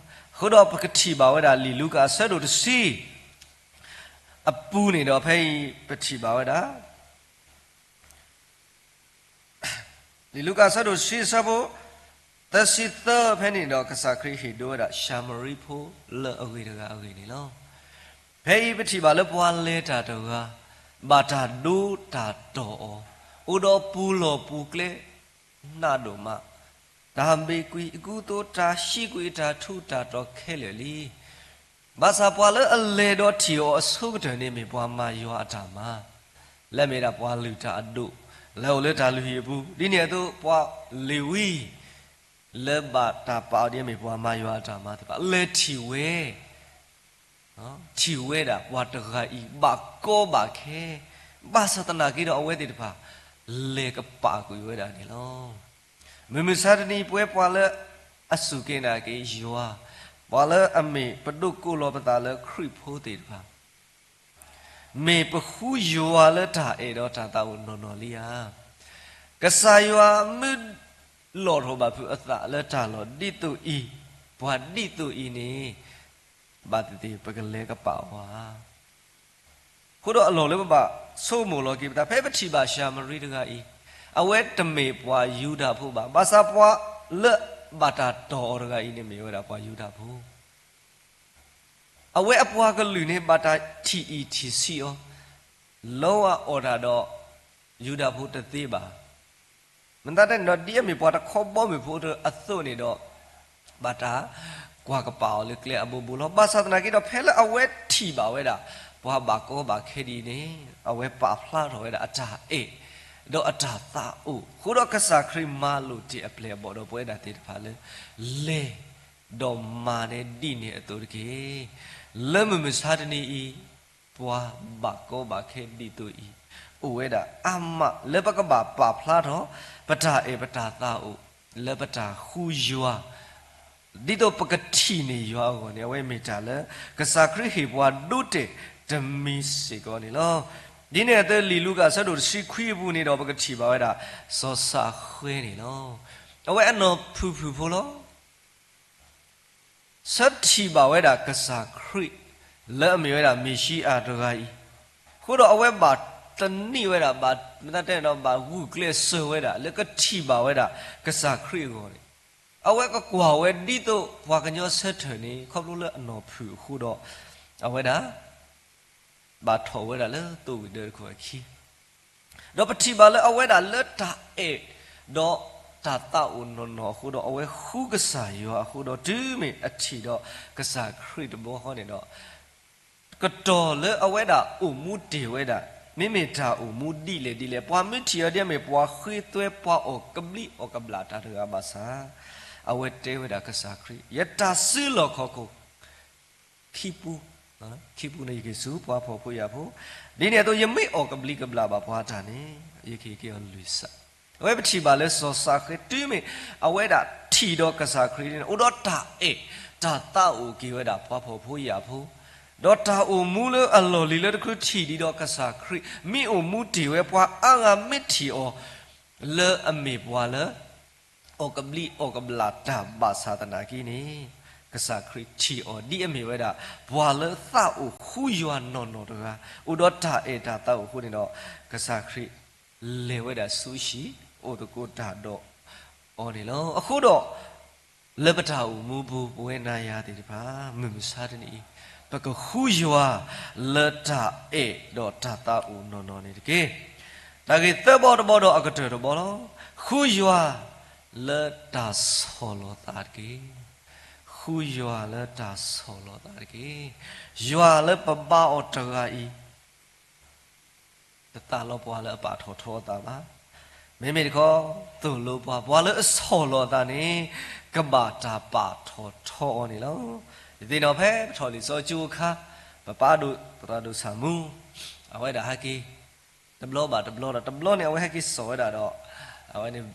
အဃိဒီးပကထံၣ်ဘၣ်ဝဲဒၣ် လံာ်လူၤကၣ်အဆၢဒိၣ်တဆံအပူၤန့ၣ်ဒီး ဖဲအံၤပထံၣ်ဘၣ်ဝဲဒၣ် လံာ်လူၤကၣ်အဆၢဒိၣ်တဆံအဆၢဖိ သၢဆံသၢဖဲန့ၣ်ဒီး ကစၢ်ခရံာ်ဟ့ၣ်ဒိဝဲဒၣ် ၡၤမရံဖိလၢအဂ့ၤတဂၤအဂ့ၢ်န့ၣ်လီၤ. ဖဲအံၤပထံၣ်ဘၣ်လၢပှၤလဲၤတၢ်တဂၤ ဘၣ်တၢ်ဒိတၢ်တီၢ်အီၤ, အိၣ်ဒီးပူၤလီၢ်ပူၤကျဲ နးဒိၣ်မး, တၢ်ဘ့ၣ်ကွံာ်အကူအသိး တၢ်ဟံးကွံာ်အတၢ်ထူးတၢ်တီၤခဲလၢာ်လံ. ဘၣ်ဆၣ်ပှၤလၢအလဲၤဒီးထံၣ်အီၤအဆိကတၢၢ်န့ၣ် မ့ၢ်ပှၤမၤယွၤအတၢ်မၤ, လၢမ့ၢ်ဒၣ်ပှၤလုၢ်တၢ်အဒိၣ် လၢအအိၣ်လၢတၢ်လုၢ်ဟံၣ်အပူၤ, ဒ်န့ၣ်အသိး ပှၤလ့ၤဝံ လၢဘၣ်တၢ်ပာ်အီၤဒ်အမ့ၢ်ပှၤမၤယွၤအတၢ်မၤသ့ၣ်တဖၣ် လဲၤထံၣ်ဝဲ ထံၣ်ဝဲဒၣ်ပှၤတဂၤအံၤ ဘၣ်ကီဘၣ်ခဲ, ဘၣ်ဆၣ်သနာ်က့ဒီး အဝဲသ့ၣ်တဖၣ် လဲၤကပာ်ကွံာ်ဝဲဒၣ်န့ၣ်လီၤ. မုၢ်မဆါတနံၤ ပဝဲပှၤလၢအစူၢ်က့ၤနာ်က့ၤယွၤ, ပှၤလၢအမ့ၢ်ပဒိၣ်ကိးလီၤပသးလၢခရံာ်ဖိသ့ၣ်တဖၣ် မ့ၢ်ပဃုယွၤလၢတၢ်အဲၣ်ဒီးတၢ်သးအိၣ်နီၢ်နီၢ်လံဧါ. ကစၢ်ယွၤမ့ၢ်လီၢ်ထီၣ်ဘၣ်ဖုးအသးလၢတၢ်လီၢ်ဒ်သိးအံၤ, ပှၤဒ်သိးအံၤန့ၣ် ဘၣ်သ့ၣ်သ့ၣ်ပကလဲၤကပာ်အီၤဧါ. အဃိဒီးအလီၢ်လၢပဘၣ်ဆိကမိၣ်လီၤက့ၤပသး ဖဲပထံၣ်ဘၣ်ၡၤမရံတဂၤအံၤ, အဝဲတမ့ၢ်ပှၤယူဒၤဖိဘၣ်. ဘၣ်ဆၣ်ပှၤလၢဘၣ်တၢ်တီၢ်အီၤတဂၤအံၤန့ၣ် မ့ၢ်ဝဲဒၣ်ပှၤယူဒၤဖိ အဝဲအပှၤကလုာ်န့ၣ် ဘၣ်တၢ်ထံၣ်အံၣ်ထံၣ်ဆံးအီၤ, လီၤဂာ်အီၣ်တၢ်ဒီးယူဒၤဖိတသ့ဘၣ်. မတၤတဲန့ၣ်ဒီး ဒ်အမ့ၢ်ပှၤတခီဘီမုၢ်ဖိအသိးန့ၣ်ဒီး ဘၣ်တၢ်ကွၢ်ကပာ်အီၤလၢကျဲအဘိဘိလီၤ. ဘၣ်ဆၣ်သနာ်က့ဒီး ဖဲလၢအဝဲထံၣ်ဘၣ်ဝဲဒၣ် ပှၤဘၣ်ကီဘၣ်ခဲဒ်အံၤန့ၣ် အဝဲပာ်ဖျါထီၣ်ဝဲဒၣ်အတၢ်အဲၣ် ဒီးအတၢ်သးအိၣ်. အဃိဒီးကစၢ်ခရံာ်မၤလိာ်တ့ၢ်အပျဲၢ်အဘီၣ်ဒီးပဝဲဒၣ်သ့ၣ်တဖၣ်လၢ လဲၤ ဒီးမၤန့ၢ်ဒ်န့ၣ်အသိးတက့ၢ်. လၢမုၢ်မဆါတနံၤအံၤ ပှၤဘၣ်ကီဘၣ်ခဲဒ်သိးအံၤ အိၣ်ဝဲဒၣ်အါမး လၢပကဘၣ်ပာ်ဖျါထီၣ် ပတၢ်အဲၣ်ပတၢ်သးအိၣ် လၢပတၢ်ဃုယွၤ ဒ်သိးပကထံၣ်န့ၢ်ယွၤအဂီၢ်န့ၣ် အဝဲမ့ၢ်တၢ်လၢ ကစၢ်ခရံာ်ဟ့ၣ်ပှၤဒိတဲာ်တမံၤစ့ၢ်ကီးန့ၣ်လီၤ. ဒ်န့ၣ်အသိး လံာ်လူၤကၣ်အဆၢဒိၣ်တဆံခွံအပူၤန့ၣ်ဒီး ပကထံၣ်ဘၣ်ဝဲဒၣ် စီၤစးဃဲန့ၣ်လီၤ. အဝဲအနီၢ်ဖုၣ်ဖုၣ်ဖိလီၤ. ဆၢထံၣ်ဘၣ်ဝဲဒၣ်ကစၢ်ခရံာ် လၢအမ့ၢ်ဝဲဒၣ်မ့ၤၡံအၤတဂၤအံၤ, အဃိဒီးအဝဲဘၣ်တနံၣ်ဝဲဒၣ် ဘၣ်မတၤတဲန့ၣ်ဒီး ဘၣ်ဂုာ်ကျဲးစၢးဝဲဒၣ် လၢကထံၣ်ဘၣ်ဝဲဒၣ် ကစၢ်ခရံာ်အဂီၢ်န့ၣ်, အဝဲကကွၢ်ဝဲဒ်သိးပှၤကညီဆၢထၢၣ်န့ၣ် ခီဖျိလၢအနီၢ်ဖုၣ်အဃိဒီး အဝဲဒၣ် ဘၣ်ထီၣ်ဝဲဒၣ်လၢသိဝ့ၢ်ဒၢတခိၣ်အခံ ဒီးပထံၣ်ဘၣ်လၢအဝဲဒၣ်လၢတၢ်အဲၣ်ဒီးတၢ်သးအိၣ်နီၢ်နီၢ်အဃိဒီး အဝဲဃုကစၢ်ယွၤအဃိဒီး တုၤမ့ၢ်အထံၣ်ဒီးကစၢ်ခရံာ်တဘျီဃီန့ၣ်ဒီး ကတီၢ်လၢအဝဲဒၣ်အိၣ်မူတ့ၢ်ဝဲဒၣ် မ့မ့ၢ်တၢ်အိၣ်မူဒ်လဲၣ်ဒ်လဲၣ်, ပှၤမ့ၢ်ထံၣ်အီၤဒ်အမ့ၢ်ပှၤဃ့သွဲ ပှၤအီၣ်ကဘျံးအီၣ်ကဘျၣ်တၢ်တဂၤဘၣ်ဆၣ်, အဝဲတဲဝဲဒၣ်ကစၢ်ခရံာ်, ယတၢ်စုလီၢ်ခီၣ်ခိၣ် ခံပူ, ခံပူန့ၣ် ယက့ၤဆူပှၤဖှီၣ်ဖိယာ်ဖိ, ဒ်န့ၣ်အသိး ယမ့ၢ်အီၣ်ကဘျံးကဘျၣ်ဘၣ်ပှၤတၢ်န့ၣ် ယကဟ့ၣ်က့ၤအီၤလွံၢ်စး. အဝဲပထံၣ်ဘၣ်လၢစီၤစးဃဲ တုၤမ့ၢ်အဝဲဒၣ်ထံၣ်ဒီးကစၢ်ခရံာ်န့ၣ် အိၣ်ဒီးတၢ်အဲၣ်တၢ်သးအိၣ်က့ၤဝဲဒၣ်ပှၤဖှီၣ်ဖိယာ်ဖိ, ဒီးတၢ်အိၣ်မူလၢအလီၢ်လံၤလၢတချုးထံၣ်ဒံးဒီးကစၢ်ခရံာ်, မ့ၢ်အိၣ်မူတ့ၢ်ဝဲပှၤအါဂၤမ့ၢ်ထံၣ်အီၤ လၢအမ့ၢ်ပှၤလၢ အီၣ်ကဘျံးအီၣ်ကဘျၣ်တၢ်ဘၣ်ဆၣ်သနာ်က့န့ၣ်, ကစၢ်ခရံာ်ထံၣ်အီၤဒ်အမ့ၢ်ဝဲဒၣ် ပှၤလၢသးအိၣ်ဃူယွၤနီၢ်နီၢ်တဂၤ, အိၣ်ဒီးတၢ်အဲၣ်တၢ်သးအိၣ်အဃိန့ၣ်ဒီး, ကစၢ်ခရံာ်လဲၤဝဲဒၣ်ဆူဟံၣ် အိၣ်သကိးတၢ်ဒီးအီၤန့ၣ်လီၤ. အဃိဒီး လၢပတၢ်အိၣ်မူပူၤ ပဝဲနၤယၤသ့ၣ်တဖၣ် မုၢ်မဆါတနံၤအံၤ, ပကဃူယွၤလၢတၢ်အဲၣ်ဒီးတၢ်သးအိၣ်နီၢ်နီၢ်န့ၣ်တက့ၢ်. တၢ်ဂ့ၢ်သၢဘီတဘီဒီးအကတၢၢ်တဘီလီၤ. ဃူယွၤလၢတၢ်ဆီၣ်လီၤသးတက့ၢ်. ဃူယွၤလၢတၢ်ဆီၣ်လီၤသးတက့ၢ်. ယွၤလၢပဘါအီၤတဂၤအံၤ တသးလီပှၤလၢအပာ်ထီၣ်ထီအသးဘၣ်. မ့မ့ၢ်တခီ သိၣ်လိပှၤ, ပှၤလၢအဆီၣ်လီၤအသးန့ၣ် ကဘၣ်တၢ်ပာ်ထီၣ်ထီအီၤန့ၣ်လီၤ. ယသ့ၣ်နီၣ်ဖဲပထီၣ်လံာ်စီဆှံကၠိအခါ, ပပၢ်ဒိၣ်သရၣ်ဒိၣ်ဆၣ်မူ, အဝဲဒၣ်ဟဲက့ၤ တဘျီဘၣ်တဘျီဒီး တဘျီန့ၣ် အဝဲဟဲက့ၤစိာ်ဝဲဒၣ်ဒီး အဝဲန့ၣ်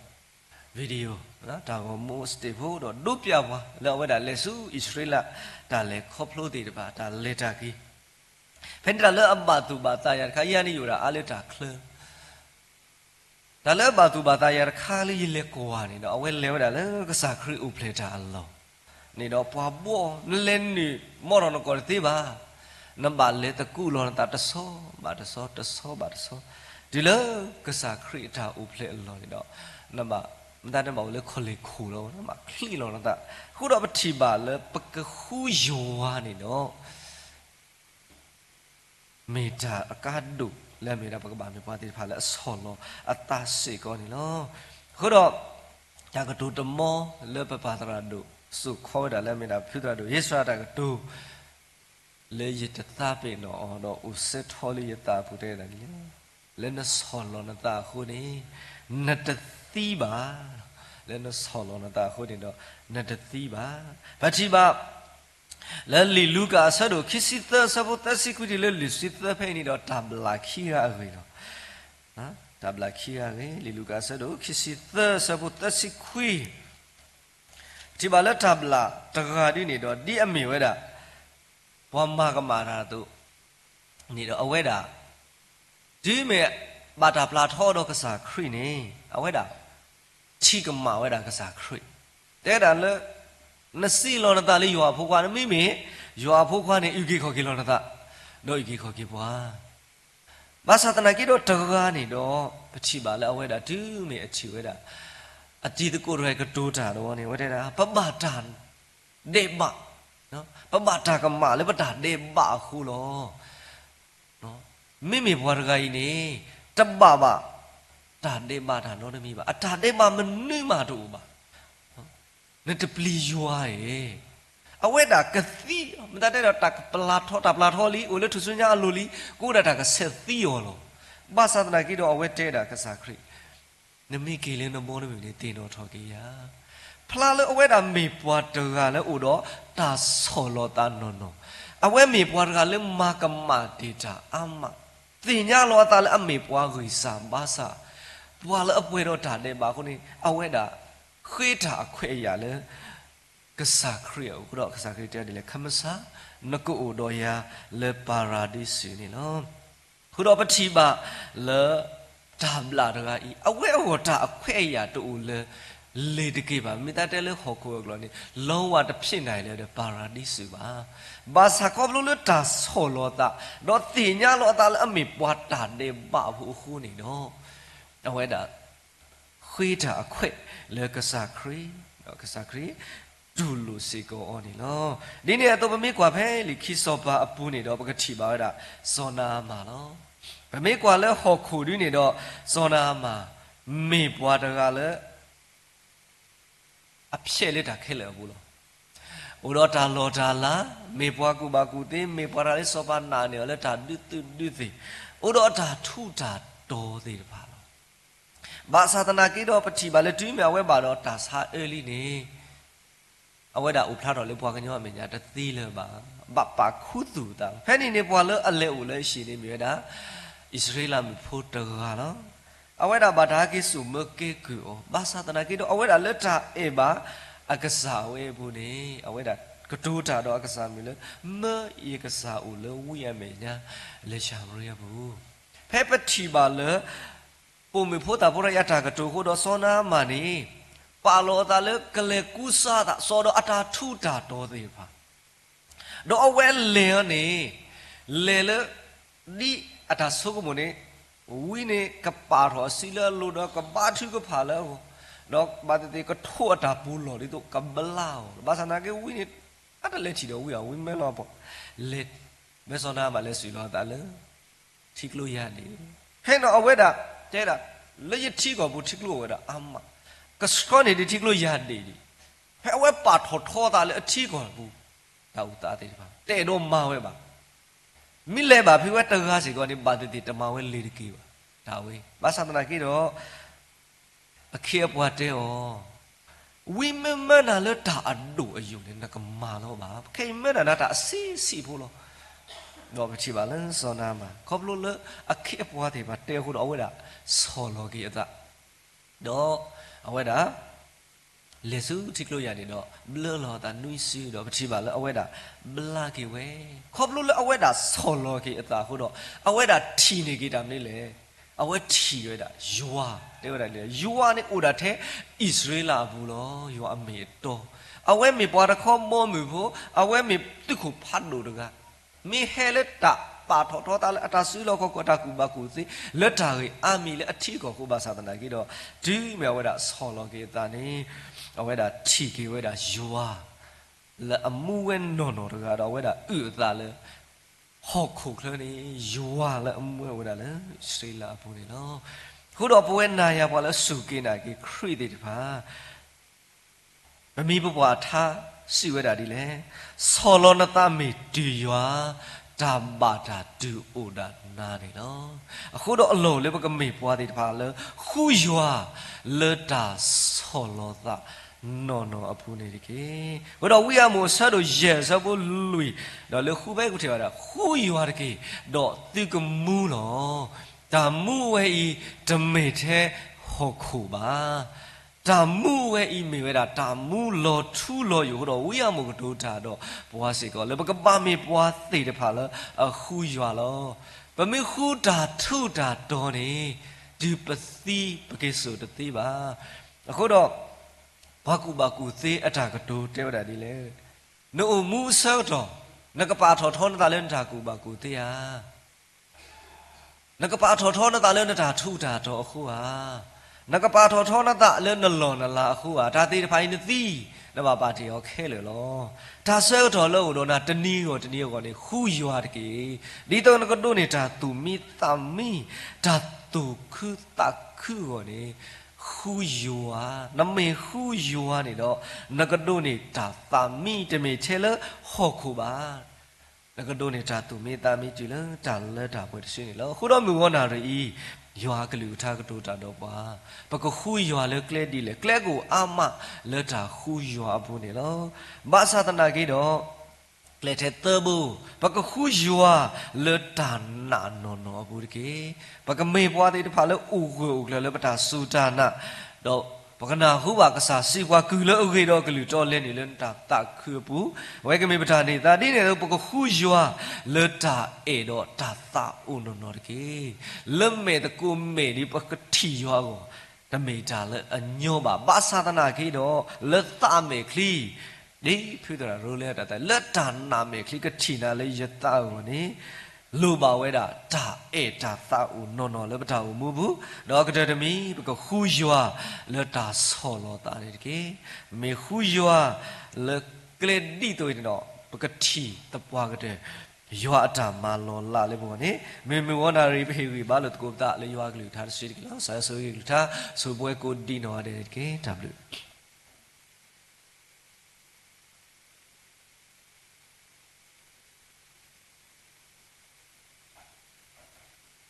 video တၢ်ဂီၤမူ stage ဖိဒီးဒိးပျၢ်ပှၤလၢအဝဲဒၣ်လဲၤဆူအံၣ်စရ့လး တၢ်လဲၤခီဖျိသ့ၣ်တဖၣ် တၢ်လဲၤတၢ်က့ၤ ဖဲန့ၣ်တၢ်လၢအဘၣ်သူၣ်ဘၣ်သးယၤတခါ ယၤန့ၣ်ယအိၣ်ဒၣ်အါလၢတၢ်ချၢ, တၢ်လၢအဘၣ်သူၣ်ဘၣ်သးယၤတခါလၢယလဲၤကွၢ်န့ၣ်ဒီး အဝဲလဲၤဝဲဒၣ်လၢကစၢ်ခရံာ်အိၣ်ဖျဲၣ်တၢ်အလီၢ်န့ၣ်ဒီး ပှၤဘှီ နလဲၤနုာ်မီၢ်ထီၣ်နကိာ်တသ့ဘၣ်, နဘၣ်လဲၤသကူးလီၤနသးတဆီဘၣ်တဆီ တဆီဘၣ်တဆီ, တုၤလၢကစၢ်ခရံာ်အတၢ်အိၣ်ဖျဲၣ်အလီၢ်န့ၣ်ဒီး နဘၣ် မတၤတဘၣ်အိၣ်လၢခီၣ်လ့ၢ်ခိၣ်လီၤ, နဘၣ်ချံးလီၤနသး, အဃိဒီးပထံၣ်ဘၣ်လၢပကဃူယွၤန့ၣ်ဒီး မ့ၢ်တၢ်အကါဒိၣ်လၢအမ့ၢ်ဒၣ်ပကဘၣ်မ့ၢ်ပှၤသ့ၣ်တဖၣ်လၢအဆီၣ်လီၤအသးစ့ၢ်ကီးန့ၣ်လီၤ. အဃိဒီး တၢ်ကတိၤတမီလၢပပၢ်သရၣ်ဒိၣ်စိာ်ခီဝဲဒၣ်လၢအမ့ၢ်ဒၣ်ဖုသရၣ်ဒိၣ်ဧ့စြၤတၢ်ကတိၤ လၢယတသးပ့ၤနီၣ်အီၤဒီးအိၣ်စဲထီလၢယသးအပူၤတဲဒၣ်န့ၣ်လီၤ. လၢနဆီၣ်လီၤနသးအဃိန့ၣ် နတသံဘၣ်, လၢနဆီၣ်လီၤနသးအဃိန့ၣ်ဒီး နတသံဘၣ်. ပထံၣ်ဘၣ် လၢလံာ်လူၤကၣ်အဆၢဒိၣ်ခံဆံသၢအဆၢဖိသၢဆံခွံတုၤလၢလွံၢ်ဆံသၢဖဲအံၤန့ၣ်ဒီး တၢ်ဘျၣ်ခံဂၤအဂ့ၢ်လီၤ. တၢ်ဘျၣ်ခံဂၤအဂ့ၢ်, လံာ်လူၤကၣ်အဆၢဒိၣ်ခံဆံသၢအဆၢဖိသၢဆံခွံ ပထံၣ်ဘၣ်လၢတၢ်ဘျၣ်တဂၤဒ်န့ၣ်ဒီး ဒ်အမ့ၢ်ဝဲဒၣ် ပှၤမၤကမၣ်တၢ်အသိးန့ၣ်ဒီး အဝဲဒၣ် တုၤမ့ၢ်ဘၣ်တၢ်ပျၢ်ထီဒီးကစၢ်ခရံာ်န့ၣ် အဝဲဒၣ် ထံၣ်ကမၣ်ဝဲဒၣ်ကစၢ်ခရံာ်, တဲဒၣ်လၢ နစံးလီၤနသးလၢယွၤအဖိခွါ, နမ့မ့ၢ်ယွၤအဖိခွါန့ၣ် အုၣ်က့ၤခီၣ်က့ၤလီၤနသး, ဒီးအုၣ်က့ၤခီၣ်က့ၤပှၤ ဘၣ်ဆၣ်သနာ်က့ဒီးတဂၤန့ၣ်ဒီး ပထံၣ်ဘၣ်လၢအဝဲဒၣ်တုၤမ့ၢ်အထံၣ်ဝဲဒၣ် အတံၤသကိးတဂၤကတိၤတၢ်ဒီးန့ၣ် အဝဲတဲဒၣ် ပဘၣ်တၢ်ဒဲးဘး, ပဘၣ်တၢ်ကမၣ်လၢပတၢ်ဒဲးဘးအဃိလီၤ. မ့မ့ၢ်ပှၤတဂၤအံၤန့ၣ် တဘၣ်ဘၣ် တၢ်ဒဲးဘးတၢ်နီတမံၤဘၣ်, အတၢ်ဒဲးဘးမနုၤမးတအိၣ်ဘၣ်. နတပျံၤယွၤဧၢ, အဝဲဒၣ်ကသံ, မ့ၢ်တၢ်တဲဒီးတၢ်ပျၢ်ထီၣ်, တၢ်ပျၢ်ထီၣ်လံ, အိၣ်လၢထူၣ်စုညါအလိၤလံ, ကအိၣ်ဒၣ်တၢ်ကဆဲးသံအီၤလီၤ. ဘၣ်ဆၣ်သနာ်က့ဒီးအဝဲတဲဒၣ်ကစၢ်ခရံာ်, နမ့ၢ်က့ၤလၢနဘီနမုၢ်န့ၣ် သ့ၣ်နီၣ်ထီၣ်က့ၤယၤ. ဖျါလၢအဝဲဒၣ်မ့ၢ်ပှၤတဂၤလၢအိၣ်ဒီးတၢ်ဆီၣ်လီၤသးနီၢ်နီၢ်, အဝဲမ့ၢ်ပှၤတဂၤလၢမၤကမၣ်တ့ၢ်တၢ်အါမး, သ့ၣ်ညါလီၤအသးလၢအမ့ၢ်ပှၤဂံၢ်စၢ်ဘါစၢ်, ပှၤလၢအပှဲၤဒီးတၢ်ဒဲးဘးအဃိန့ၣ် အဝဲဒၣ်ဃ့တၢ်အခွဲးအယာ်လၢ ကစၢ်ခရံာ်အအိၣ်အဃိဒီး ကစၢ်ခရံာ်တဲဒ်လဲၣ်, ခမစၢ်, နကအိၣ်ဒီးယၤလၢပၤရၤဒံစူးန့ၣ်လီၤ. အဃိဒီးပထံၣ်ဘၣ်လၢ တၢ်ဘျၣ်တဂၤအံၤ အဝဲအဂီၢ်တၢ်အခွဲးအယာ်တအိၣ်လၢၤလ့ၤတက့ၢ်ဘၣ်. မ့ၢ်တၢ်တဲလၢဟီၣ်ခိၣ်အကျိာ်န့ၣ် လီၤဝဲတဖျ့နၤလဲၣ်ဒီးပၤရၤဒံစူးဘၣ်. ဘၣ်ဆၣ်ခီဖျိလၢတၢ်ဆီၣ်လီၤသး ဒီးသ့ၣ်ညါလီၤအသးလၢအမ့ၢ်ပှၤတၢ်ဒဲးဘးအဃိန့ၣ်ဒီး အဝဲဒၣ် ဃ့တၢ်အခွဲးလၢကစၢ်ခရံာ်, ဒီးကစၢ်ခရံာ်တူၢ်လိာ်စ့ၢ်ကီးအီၤန့ၣ်လီၤ. ဒ်န့ၣ်အသိး ပမ့ၢ်ကွၢ်ဖဲလံာ်ခံစီၤပၤအပူၤန့ၣ်ဒီး ပကထံၣ်ဘၣ်ဝဲဒၣ် စီၤနၤအမၣ်လီၤ. ပမ့ၢ်ကွၢ်လၢဟီၣ်ခိၣ်ဒ်န့ၣ်ဒီး စီၤနၤအမၣ် မ့ၢ်ပှၤတဂၤလၢ အဖျဲးလၢတၢ်ခဲလၢာ်အပူၤလီၤ. အိၣ်ဒီးတၢ်လီၢ်တၢ်လၤ, မ့ၢ်ပှၤကူၣ်ဘၣ်ကူၣ်သ့, မ့ၢ်ပှၤတဂၤလၢစီၤပၤနာ်န့ၢ်အီၤလၢတၢ်ဒုးသုးဒုးသ့ၣ်, အိၣ်ဒီးအတၢ်ထူးတၢ်တီၤသ့ၣ်တဖၣ်လီၤ. ဘၣ်ဆၣ်သနာ်က့ဒီး ပထံၣ်ဘၣ်လၢတုၤမ့ၢ်အဝဲဘၣ်ဒီးတၢ်ဆါအၢလံန့ၣ် အဝဲဒၣ်အိၣ်ဖျါထီၣ်လၢပှၤကညီအမဲာ်ညါတသ့လၢၤဘၣ်, ဘၣ်ပာ်ခူသူၣ်အသး. ဖဲန့ၣ်န့ၣ် ပှၤလၢအလဲၤအိၣ်လၢအဟံၣ်န့ၣ်မ့ၢ်ဝဲဒၣ် အံၣ်စရ့လးမုၣ်ဖိတဂၤလီၤ. အဝဲဒၣ်ဘၣ်တၢ်ဟဲက့ၤစိာ်မၢကဲကုၢ်အီၤ, ဘၣ်ဆၣ်သနာ်က့ဒီး အဝဲဒၣ်လၢတၢ်အဲၣ်ဘၣ်အကစၢ်ဝဲအပူၤန့ၣ် အဝဲဒၣ်ကတိၤတၢ်ဒီးအကစၢ်မုၣ်လၢ မၢယကစၢ်အိၣ်လၢဝံအမဲာ်ညါ လၢၡၤမရံအပူၤ. ဖဲပထံၣ်ဘၣ်လၢ ပိာ်မုၣ်ဖိသၣ်ဖိတဂၤအတၢ်ကတိၤအဃိဒီး စီၤနၤအမၣ်န့ၣ် ပာ်လီၤအသးလၢကလဲၤကူစါအသး စီၤဒီးအတၢ်ထူးတၢ်တီၤသ့ၣ်တဖၣ် ဒီးအဝဲလဲၤအီၤန့ၣ် လဲၤလၢ ဒ်အတၢ်ဆိကမိၣ်န့ၣ် ဝံန့ၣ်ကပာ်ထီၣ်အစုလၢအလိၤဒီးကဘါထုကဖၣ်လၢအဂီၢ်, ဒီးဘၣ်သ့ၣ်သ့ၣ်ကထိးအတၢ်ပူၤလီၢ်ဒ်သိးကဘျါအီၤ, ဘၣ်ဆၣ်သနာ်က့ဝံန့ၣ် အတလဲၤထံၣ်ဒီးဝံအီၤ, ဝံမၢလီၤပှီၢ်, လဲၤ, မၢစီၤနၤအမၣ်လဲၤစံၣ်လီၤအသးလၢ ထံကျိယၢ်ဒ့ၣ်, ဖဲန့ၣ်အဝဲဒၣ်တဲဒၣ် လၢယထံကီၢ်ပူၤထံကျိအိၣ်ဝဲဒၣ်အါမး, ကဆှီန့ၢ်ဒံးထံကျိယၢ်ဒ့ၣ်ဒံး, ဖဲအဝဲပာ်ထီၣ်ထီအသးလၢအထံကီၢ်ပူၤ တၢ်အိၣ်သးသ့ၣ်တဖၣ် တအဲၣ်ဒိးမၤဝဲဘၣ်. မ့ၢ်လဲၤဘၣ်ဖဲဝဲတဂၤစ့ၢ်ကီးန့ၣ် ဘၣ်သ့ၣ်သ့ၣ်တမၤဝဲလ့ၤတက့ၢ်ဘၣ်, တၢ်ဝဲ, ဘၣ်ဆၣ်သနာ်က့ဒီး အခ့အပှၤတဲအီၤ, ဝံမ့ၢ်မၢနၤလၢတၢ်အဒိၣ်အယိာ်န့ၣ် နကမၤလီၤဘၣ်, ခဲအံၤမၢနၤလၢတၢ်အဆံးဆံးဖိလီၤ. ဒီးပထံၣ်ဘၣ်လၢစီၤနၤအမၣ် ခီဖျိလၢအခ့အပှၤသ့ၣ်တဖၣ်တဲအဃိဒီး အဝဲဒၣ်ဆီၣ်လီၤက့ၤအသး, ဒီးအဝဲဒၣ် လဲၤဆူထံကျိယၢ်ဒ့ၣ်ဒီး ဘျၢလီၤအသးနွံစု ဒီးပထံၣ်ဘၣ်လၢအဝဲဒၣ်ဘျါက့ၤဝဲ, ခီဖျိလၢအဝဲဒၣ်ဆီၣ်လီၤက့ၤအသးအဃိဒီး အဝဲဒၣ်ထံၣ်န့ၢ်က့ၤတၢ်မနုၤလဲၣ်. အဝဲထံၣ်ဝဲဒၣ်ယွၤ, တဲဝဲဒၣ်လၢ ယွၤန့ၣ်အိၣ်ဒၣ်ထဲအံၣ်စရ့လးအပူၤလီၤ. ယွၤအမ့ၢ်အတီ, အဝဲမ့ၢ်ပှၤတခီဘီမုၢ်ဖိ, အဝဲမ့ၢ်သုးခိၣ်ဖးဒိၣ်တဂၤ မ့ၢ်ဟဲလၢတၢ်ပာ်ထီၣ်ထီသးလၢအတၢ်စုလီၢ်ခီၣ်ခိၣ် အတၢ်ကူၣ်ဘၣ်ကူၣ်သ့ လၢတၢ်ဂ့ၢ်အါမံၤလၢအထံကီၢ်အဃိ ဘၣ်ဆၣ်သနာ်က့ဒီး တုၤမ့ၢ်အဝဲဒၣ်ဆီၣ်လီၤက့ၤအသးန့ၣ် အဝဲဒၣ်ထံၣ်က့ၤဝဲဒၣ်ယွၤ လၢအမူဝဲနီၢ်နီၢ်တဂၤဒီး အဝဲဒၣ်အုၣ်အသးလၢ ဟီၣ်ခိၣ်ချၢန့ၣ် ယွၤလၢအမူဝဲဒၣ်လၢအံၣ်စရ့လးအပူၤန့ၣ်လီၤ. အဃိဒီးပဝဲနၤယၤပှၤလၢအစူၢ်က့ၤနာ်က့ၤခရံာ်သ့ၣ်တဖၣ် ပမံၤပပှၢ်အထါစံးဝဲဒၣ်ဒ်လဲၣ်, ဆီၣ်လီၤနသးမ့ၢ်တုၤယွၤ, တၢ်ဘၣ်တၢ်တုၤအိၣ်ဒၣ်နၤန့ၣ်လီၤ. အဃိဒီးအလီၢ်အိၣ်လၢပကမ့ၢ်ပှၤသ့ၣ်တဖၣ်လၢ ဃုယွၤလၢတၢ်ဆီၣ်လီၤသးနီၢ်နီၢ်အပူၤန့ၣ်တက့ၢ်. ဝဲဒီးဝံအၤမိၣ်အဆၢဒိၣ်ယဲၢ်အဆၢဖိလွံၢ်, ဒီးလၢဃုဖဲကထံၣ်ဘၣ်ဒီး ဃုယွၤတက့ၢ်, ဒီးသုကမူလီၤ. တၢ်မူဝဲအံၤတမ့ၢ်ထဲဟီၣ်ခိၣ်ဘၣ်. တၢ်မူဝဲအံၤမ့ၢ်ဝဲဒၣ်တၢ်မူလီၤထူလီၤယိာ်အဃိဒီး ဝံအၤမိၣ်ကတိၤတၢ်ဒီးပှၤစ့ၢ်ကီး လၢပကဘၣ်မ့ၢ်ပှၤသ့ၣ်တဖၣ်လၢအဃုယွၤလီၤ. ပမ့ၢ်ဃုတၢ်ထူးတၢ်တီၤန့ၣ် တုၤပသံပက့ၤစိာ်တသ့ဘၣ်. အဃိဒီး ပှၤကူၣ်ဘၣ်ကူၣ်သ့အတၢ်ကတိၤတဲဝဲဒၣ်ဒ်လဲၣ်, နအိၣ်မူအဆၢကတီၢ် နကပာ်ထီၣ်ထီနသးလၢနတၢ်ကူၣ်ဘၣ်ကူၣ်သ့ဧါ. နကပာ်ထီၣ်ထီနသးလၢနတၢ်ထူးတၢ်တီၤအဃိဧါ. နကပာ်ထီၣ်ထီနသးလၢနလီၢ်နလၤအဃိဧါ. တၢ်သ့ၣ်တဖၣ်အံၤနသံ, နဘၣ်ပာ်တ့ၢ်အီၤခဲလၢာ်လီၤ. တၢ်ဆၢကတီၢ်လၢအိၣ်ဒီးနၤတနံၤအဂီၢ်တနံၤအဂီၢ်န့ၣ် ဃုယွၤတက့ၢ်. ဒ်သိးနကဒိးန့ၢ်တၢ်သူၣ်မံသးမံ, တၢ်သူၣ်ခုသးခုအဂီၢ်န့ၣ် ဃုယွၤ, နမ့ၢ်ဃုယွၤန့ၣ်ဒီး နကဒိးန့ၢ်တၢ်သးမံ တမ့ၢ်ထဲလၢဟီၣ်ခိၣ်ဘၣ်. နကဒိးန့ၢ်တၢ်သူၣ်မံသးမံတုၤလၢတၢ်လၢတၢ်ပှဲၤတစုန့ၣ်လီၤ. အဃိဒီးမုၢ်ဂီၤနၣ်ရံၣ်အံၤ ယွၤအကလုၢ်ကထါကတိၤတၢ်ဒီးပှၤ, ပကဃုယွၤလၢကျဲဒ်လဲၣ်, ကျဲကအိၣ်အါမးလၢတၢ်ဃုယွၤအပူၤန့ၣ်လီၤ. ဘၣ်ဆၣ်သနာ်က့ဒီး ကျဲထဲသၢဘိ, ပကဃုယွၤလၢတၢ်နာ်နီၢ်နီၢ်အပူၤတက့ၢ်. ပကမ့ၢ်ပှၤသ့ၣ်တဖၣ်လၢအိၣ်ဂၢၢ်အိၣ်ကျၢၤလၢပတၢ်စူၢ်တၢ်နာ်, ဒီးပကနၢ်ဟူဘၣ်ကစၢ်စံးပှၤကုၢ်လၢအဂ့ၤဒီးကလုၢ်တီလဲန့ၣ်လၢနတၢ်သးခုအပူၤ, အဝဲကမ့ၢ်ပတၢ်န့ၢ်သါဒ်န့ၣ်အသိး ပကဃုယွၤလၢတၢ်အဲၣ်ဒီးတၢ်သးအိၣ်နီၢ်နီၢ်တက့ၢ်. လၢမဲာ်သကိးမဲာ်ဒ်ပကထံၣ်ယွၤအဂီၢ်, တမ့ၢ်တၢ်လၢအညီဘၣ်. ဘၣ်ဆၣ်သနာ်က့ဒီး လၢသးမဲာ်ချံ ဒ်ဖုသရၣ်ရိလၢအတၢ်သး လၢတၢ်နာ်မဲာ်ချံကထံၣ်နၤလၢယသးအဂီၢ်န့ၣ်, လိၣ်ဘၣ်ဝဲဒၣ်တၢ်အဲၣ်တၢ်သးအိၣ်နီၢ်နီၢ်လၢပတၢ်အိၣ်မူပူၤ, ဒီးအကတၢၢ်တမံၤ ပကဃုယွၤလၢတၢ်ဆီၣ်လီၤသးန့ၣ်တက့ၢ်. မ့ၢ်ဃုယွၤလၢကျဲဒ်သိးအံၤန့ၣ်ဒီး ပကထံၣ်သပှၢ်ကတၢၢ် ယွၤအတၢ်မၤလီၤလးလၢပဂီၢ်န့ၣ်, မ့မ့ၢ်ဝဲနၣ်ရံၣ်ပဟ့ၣ်ဂံၢ်ဘါလိာ်သကိးပသးလၢယွၤကလုၢ်ကထါတစုတက့ၢ်လီၤ. ကစၢ်ယွၤဆိၣ်ဂ့ၤကလုၢ်ကထါ ဆိၣ်ပဝဲကိးဒံးနီၢ်ဂၤဒဲးန့ၣ်တက့ၢ်. တၢ်ဘျုး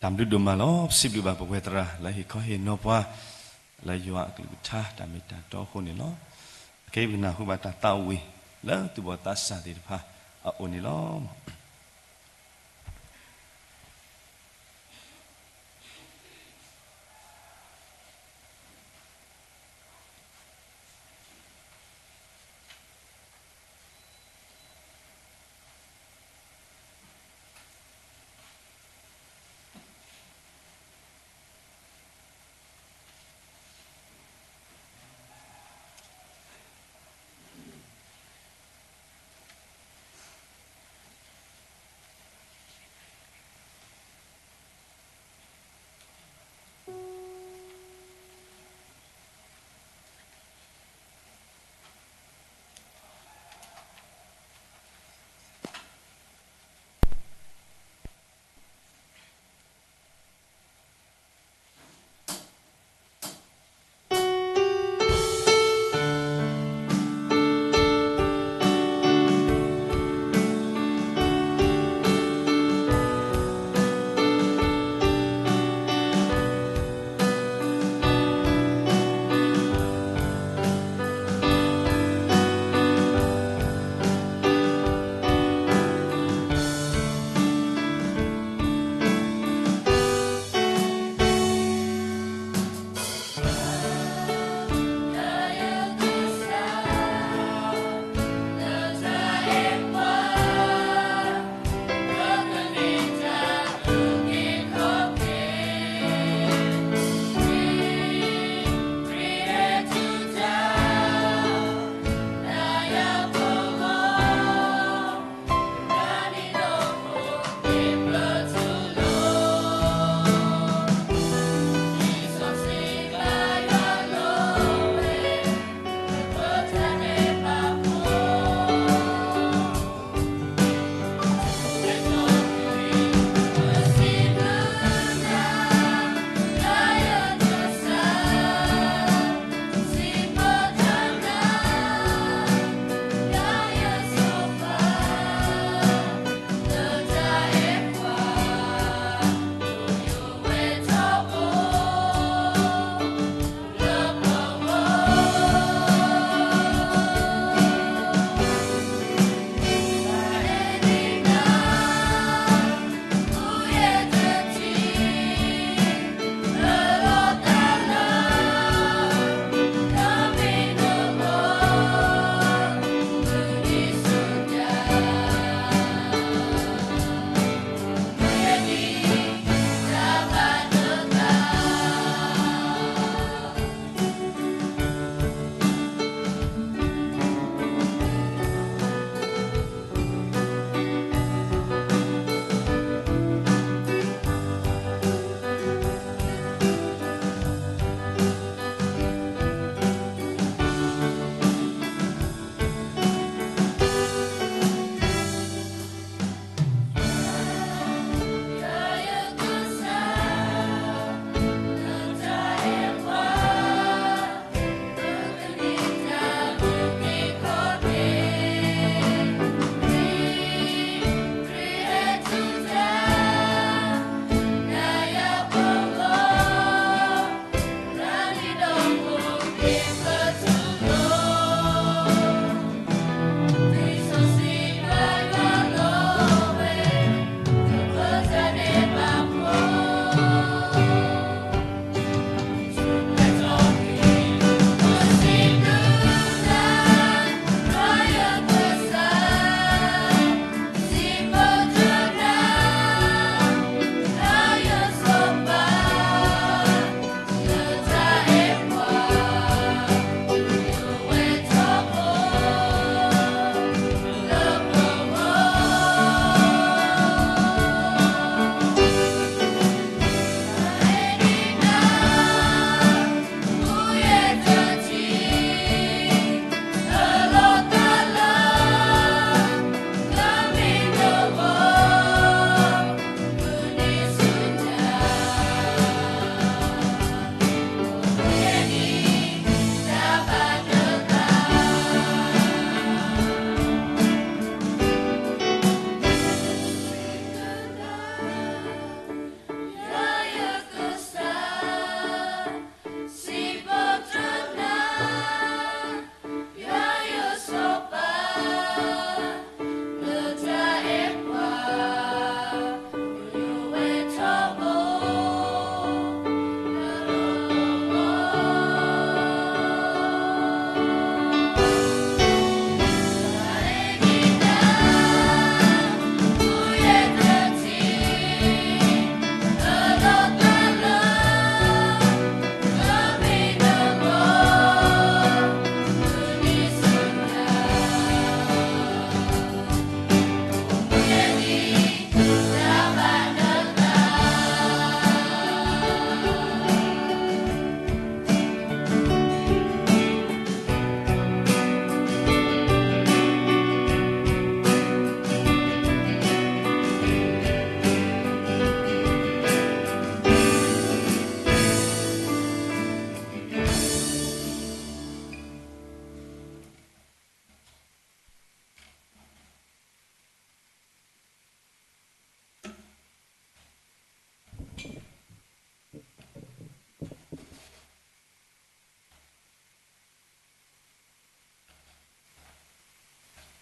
တၢ်ဘျုးဒိၣ်မးလီၤ. ပစံးဘျုးဘၣ်ပဝဲသရၣ်လၢဟ့ၣ်ခီဟ့ၣ်နီၤပှၤ လၢယွၤအကလုၢ်ကထါတၢ်မ့ၢ်တၢ်တီအဃိန့ၣ်လီၤ. ခဲအံၤပကနၢ်ဟူဘၣ်တၢ်သးဝံၣ် လၢသူၣ်ဘီၣ်သးစၢ်သ့ၣ်တဖၣ်အအိၣ်န့ၣ်လီၤ.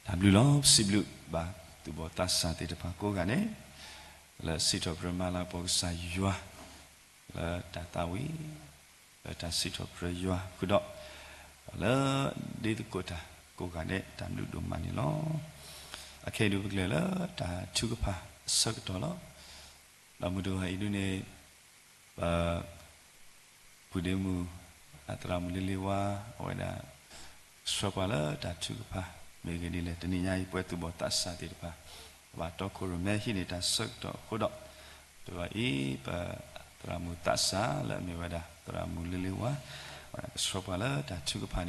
တၢ်ဘျုးလီၤ. ပစံးဘျုးဘၣ်သူၣ်ဘီၣ်သးစၢ်သ့ၣ်တဖၣ်ကိးဂၤန့ၣ်, လၢစံးထီၣ်ပတြၢၤမၤလၤကပီၤကစၢ်ယွၤ လၢတၢ်သးဝံၣ်, လၢတၢ်စံးထီၣ်ပတြၢၤယွၤဃုာ်ဒီး လၢဒ့သကိးတၢ်ကိးဂၤဒဲး တၢ်ဘျုးဒိၣ်မးန့ၣ်လီၤ. အခဲအံၤဒုးပကလဲၤလၢတၢ်ထုကဖၣ်အဆၢကတီၢ်လီၤ. ဒီးမုၢ်တဂီၤအံၤဒုးန့ၣ် ပ ပုၢ်ဒ့မုၣ် အသရၣ်မုၣ်လ့လ့ဝါ အဝဲဒၣ် ကဆှၢပှၤလၢတၢ်ထုကဖၣ် မ့ၢ်ဂ့ၤဒ်လဲၣ် တနံၤညါအံၤ ပဝဲသူၣ်ဘီၣ်သးစၢ်သ့ၣ်တဖၣ် ကဘၣ်တီခိၣ်ရိၣ်မဲဟံးန့ၢ်တၢ်ဆၢကတီၢ်အဃိဒီး တဂီၤအံၤ ပသရၣ်မုၣ်သးစၢ်လၢအမ့ၢ်ဝဲဒၣ် သရၣ်မုၣ်လ့လ့ဝါ အဝဲဒၣ်ကဆှၢပှၤလၢတၢ်ထုကဖၣ်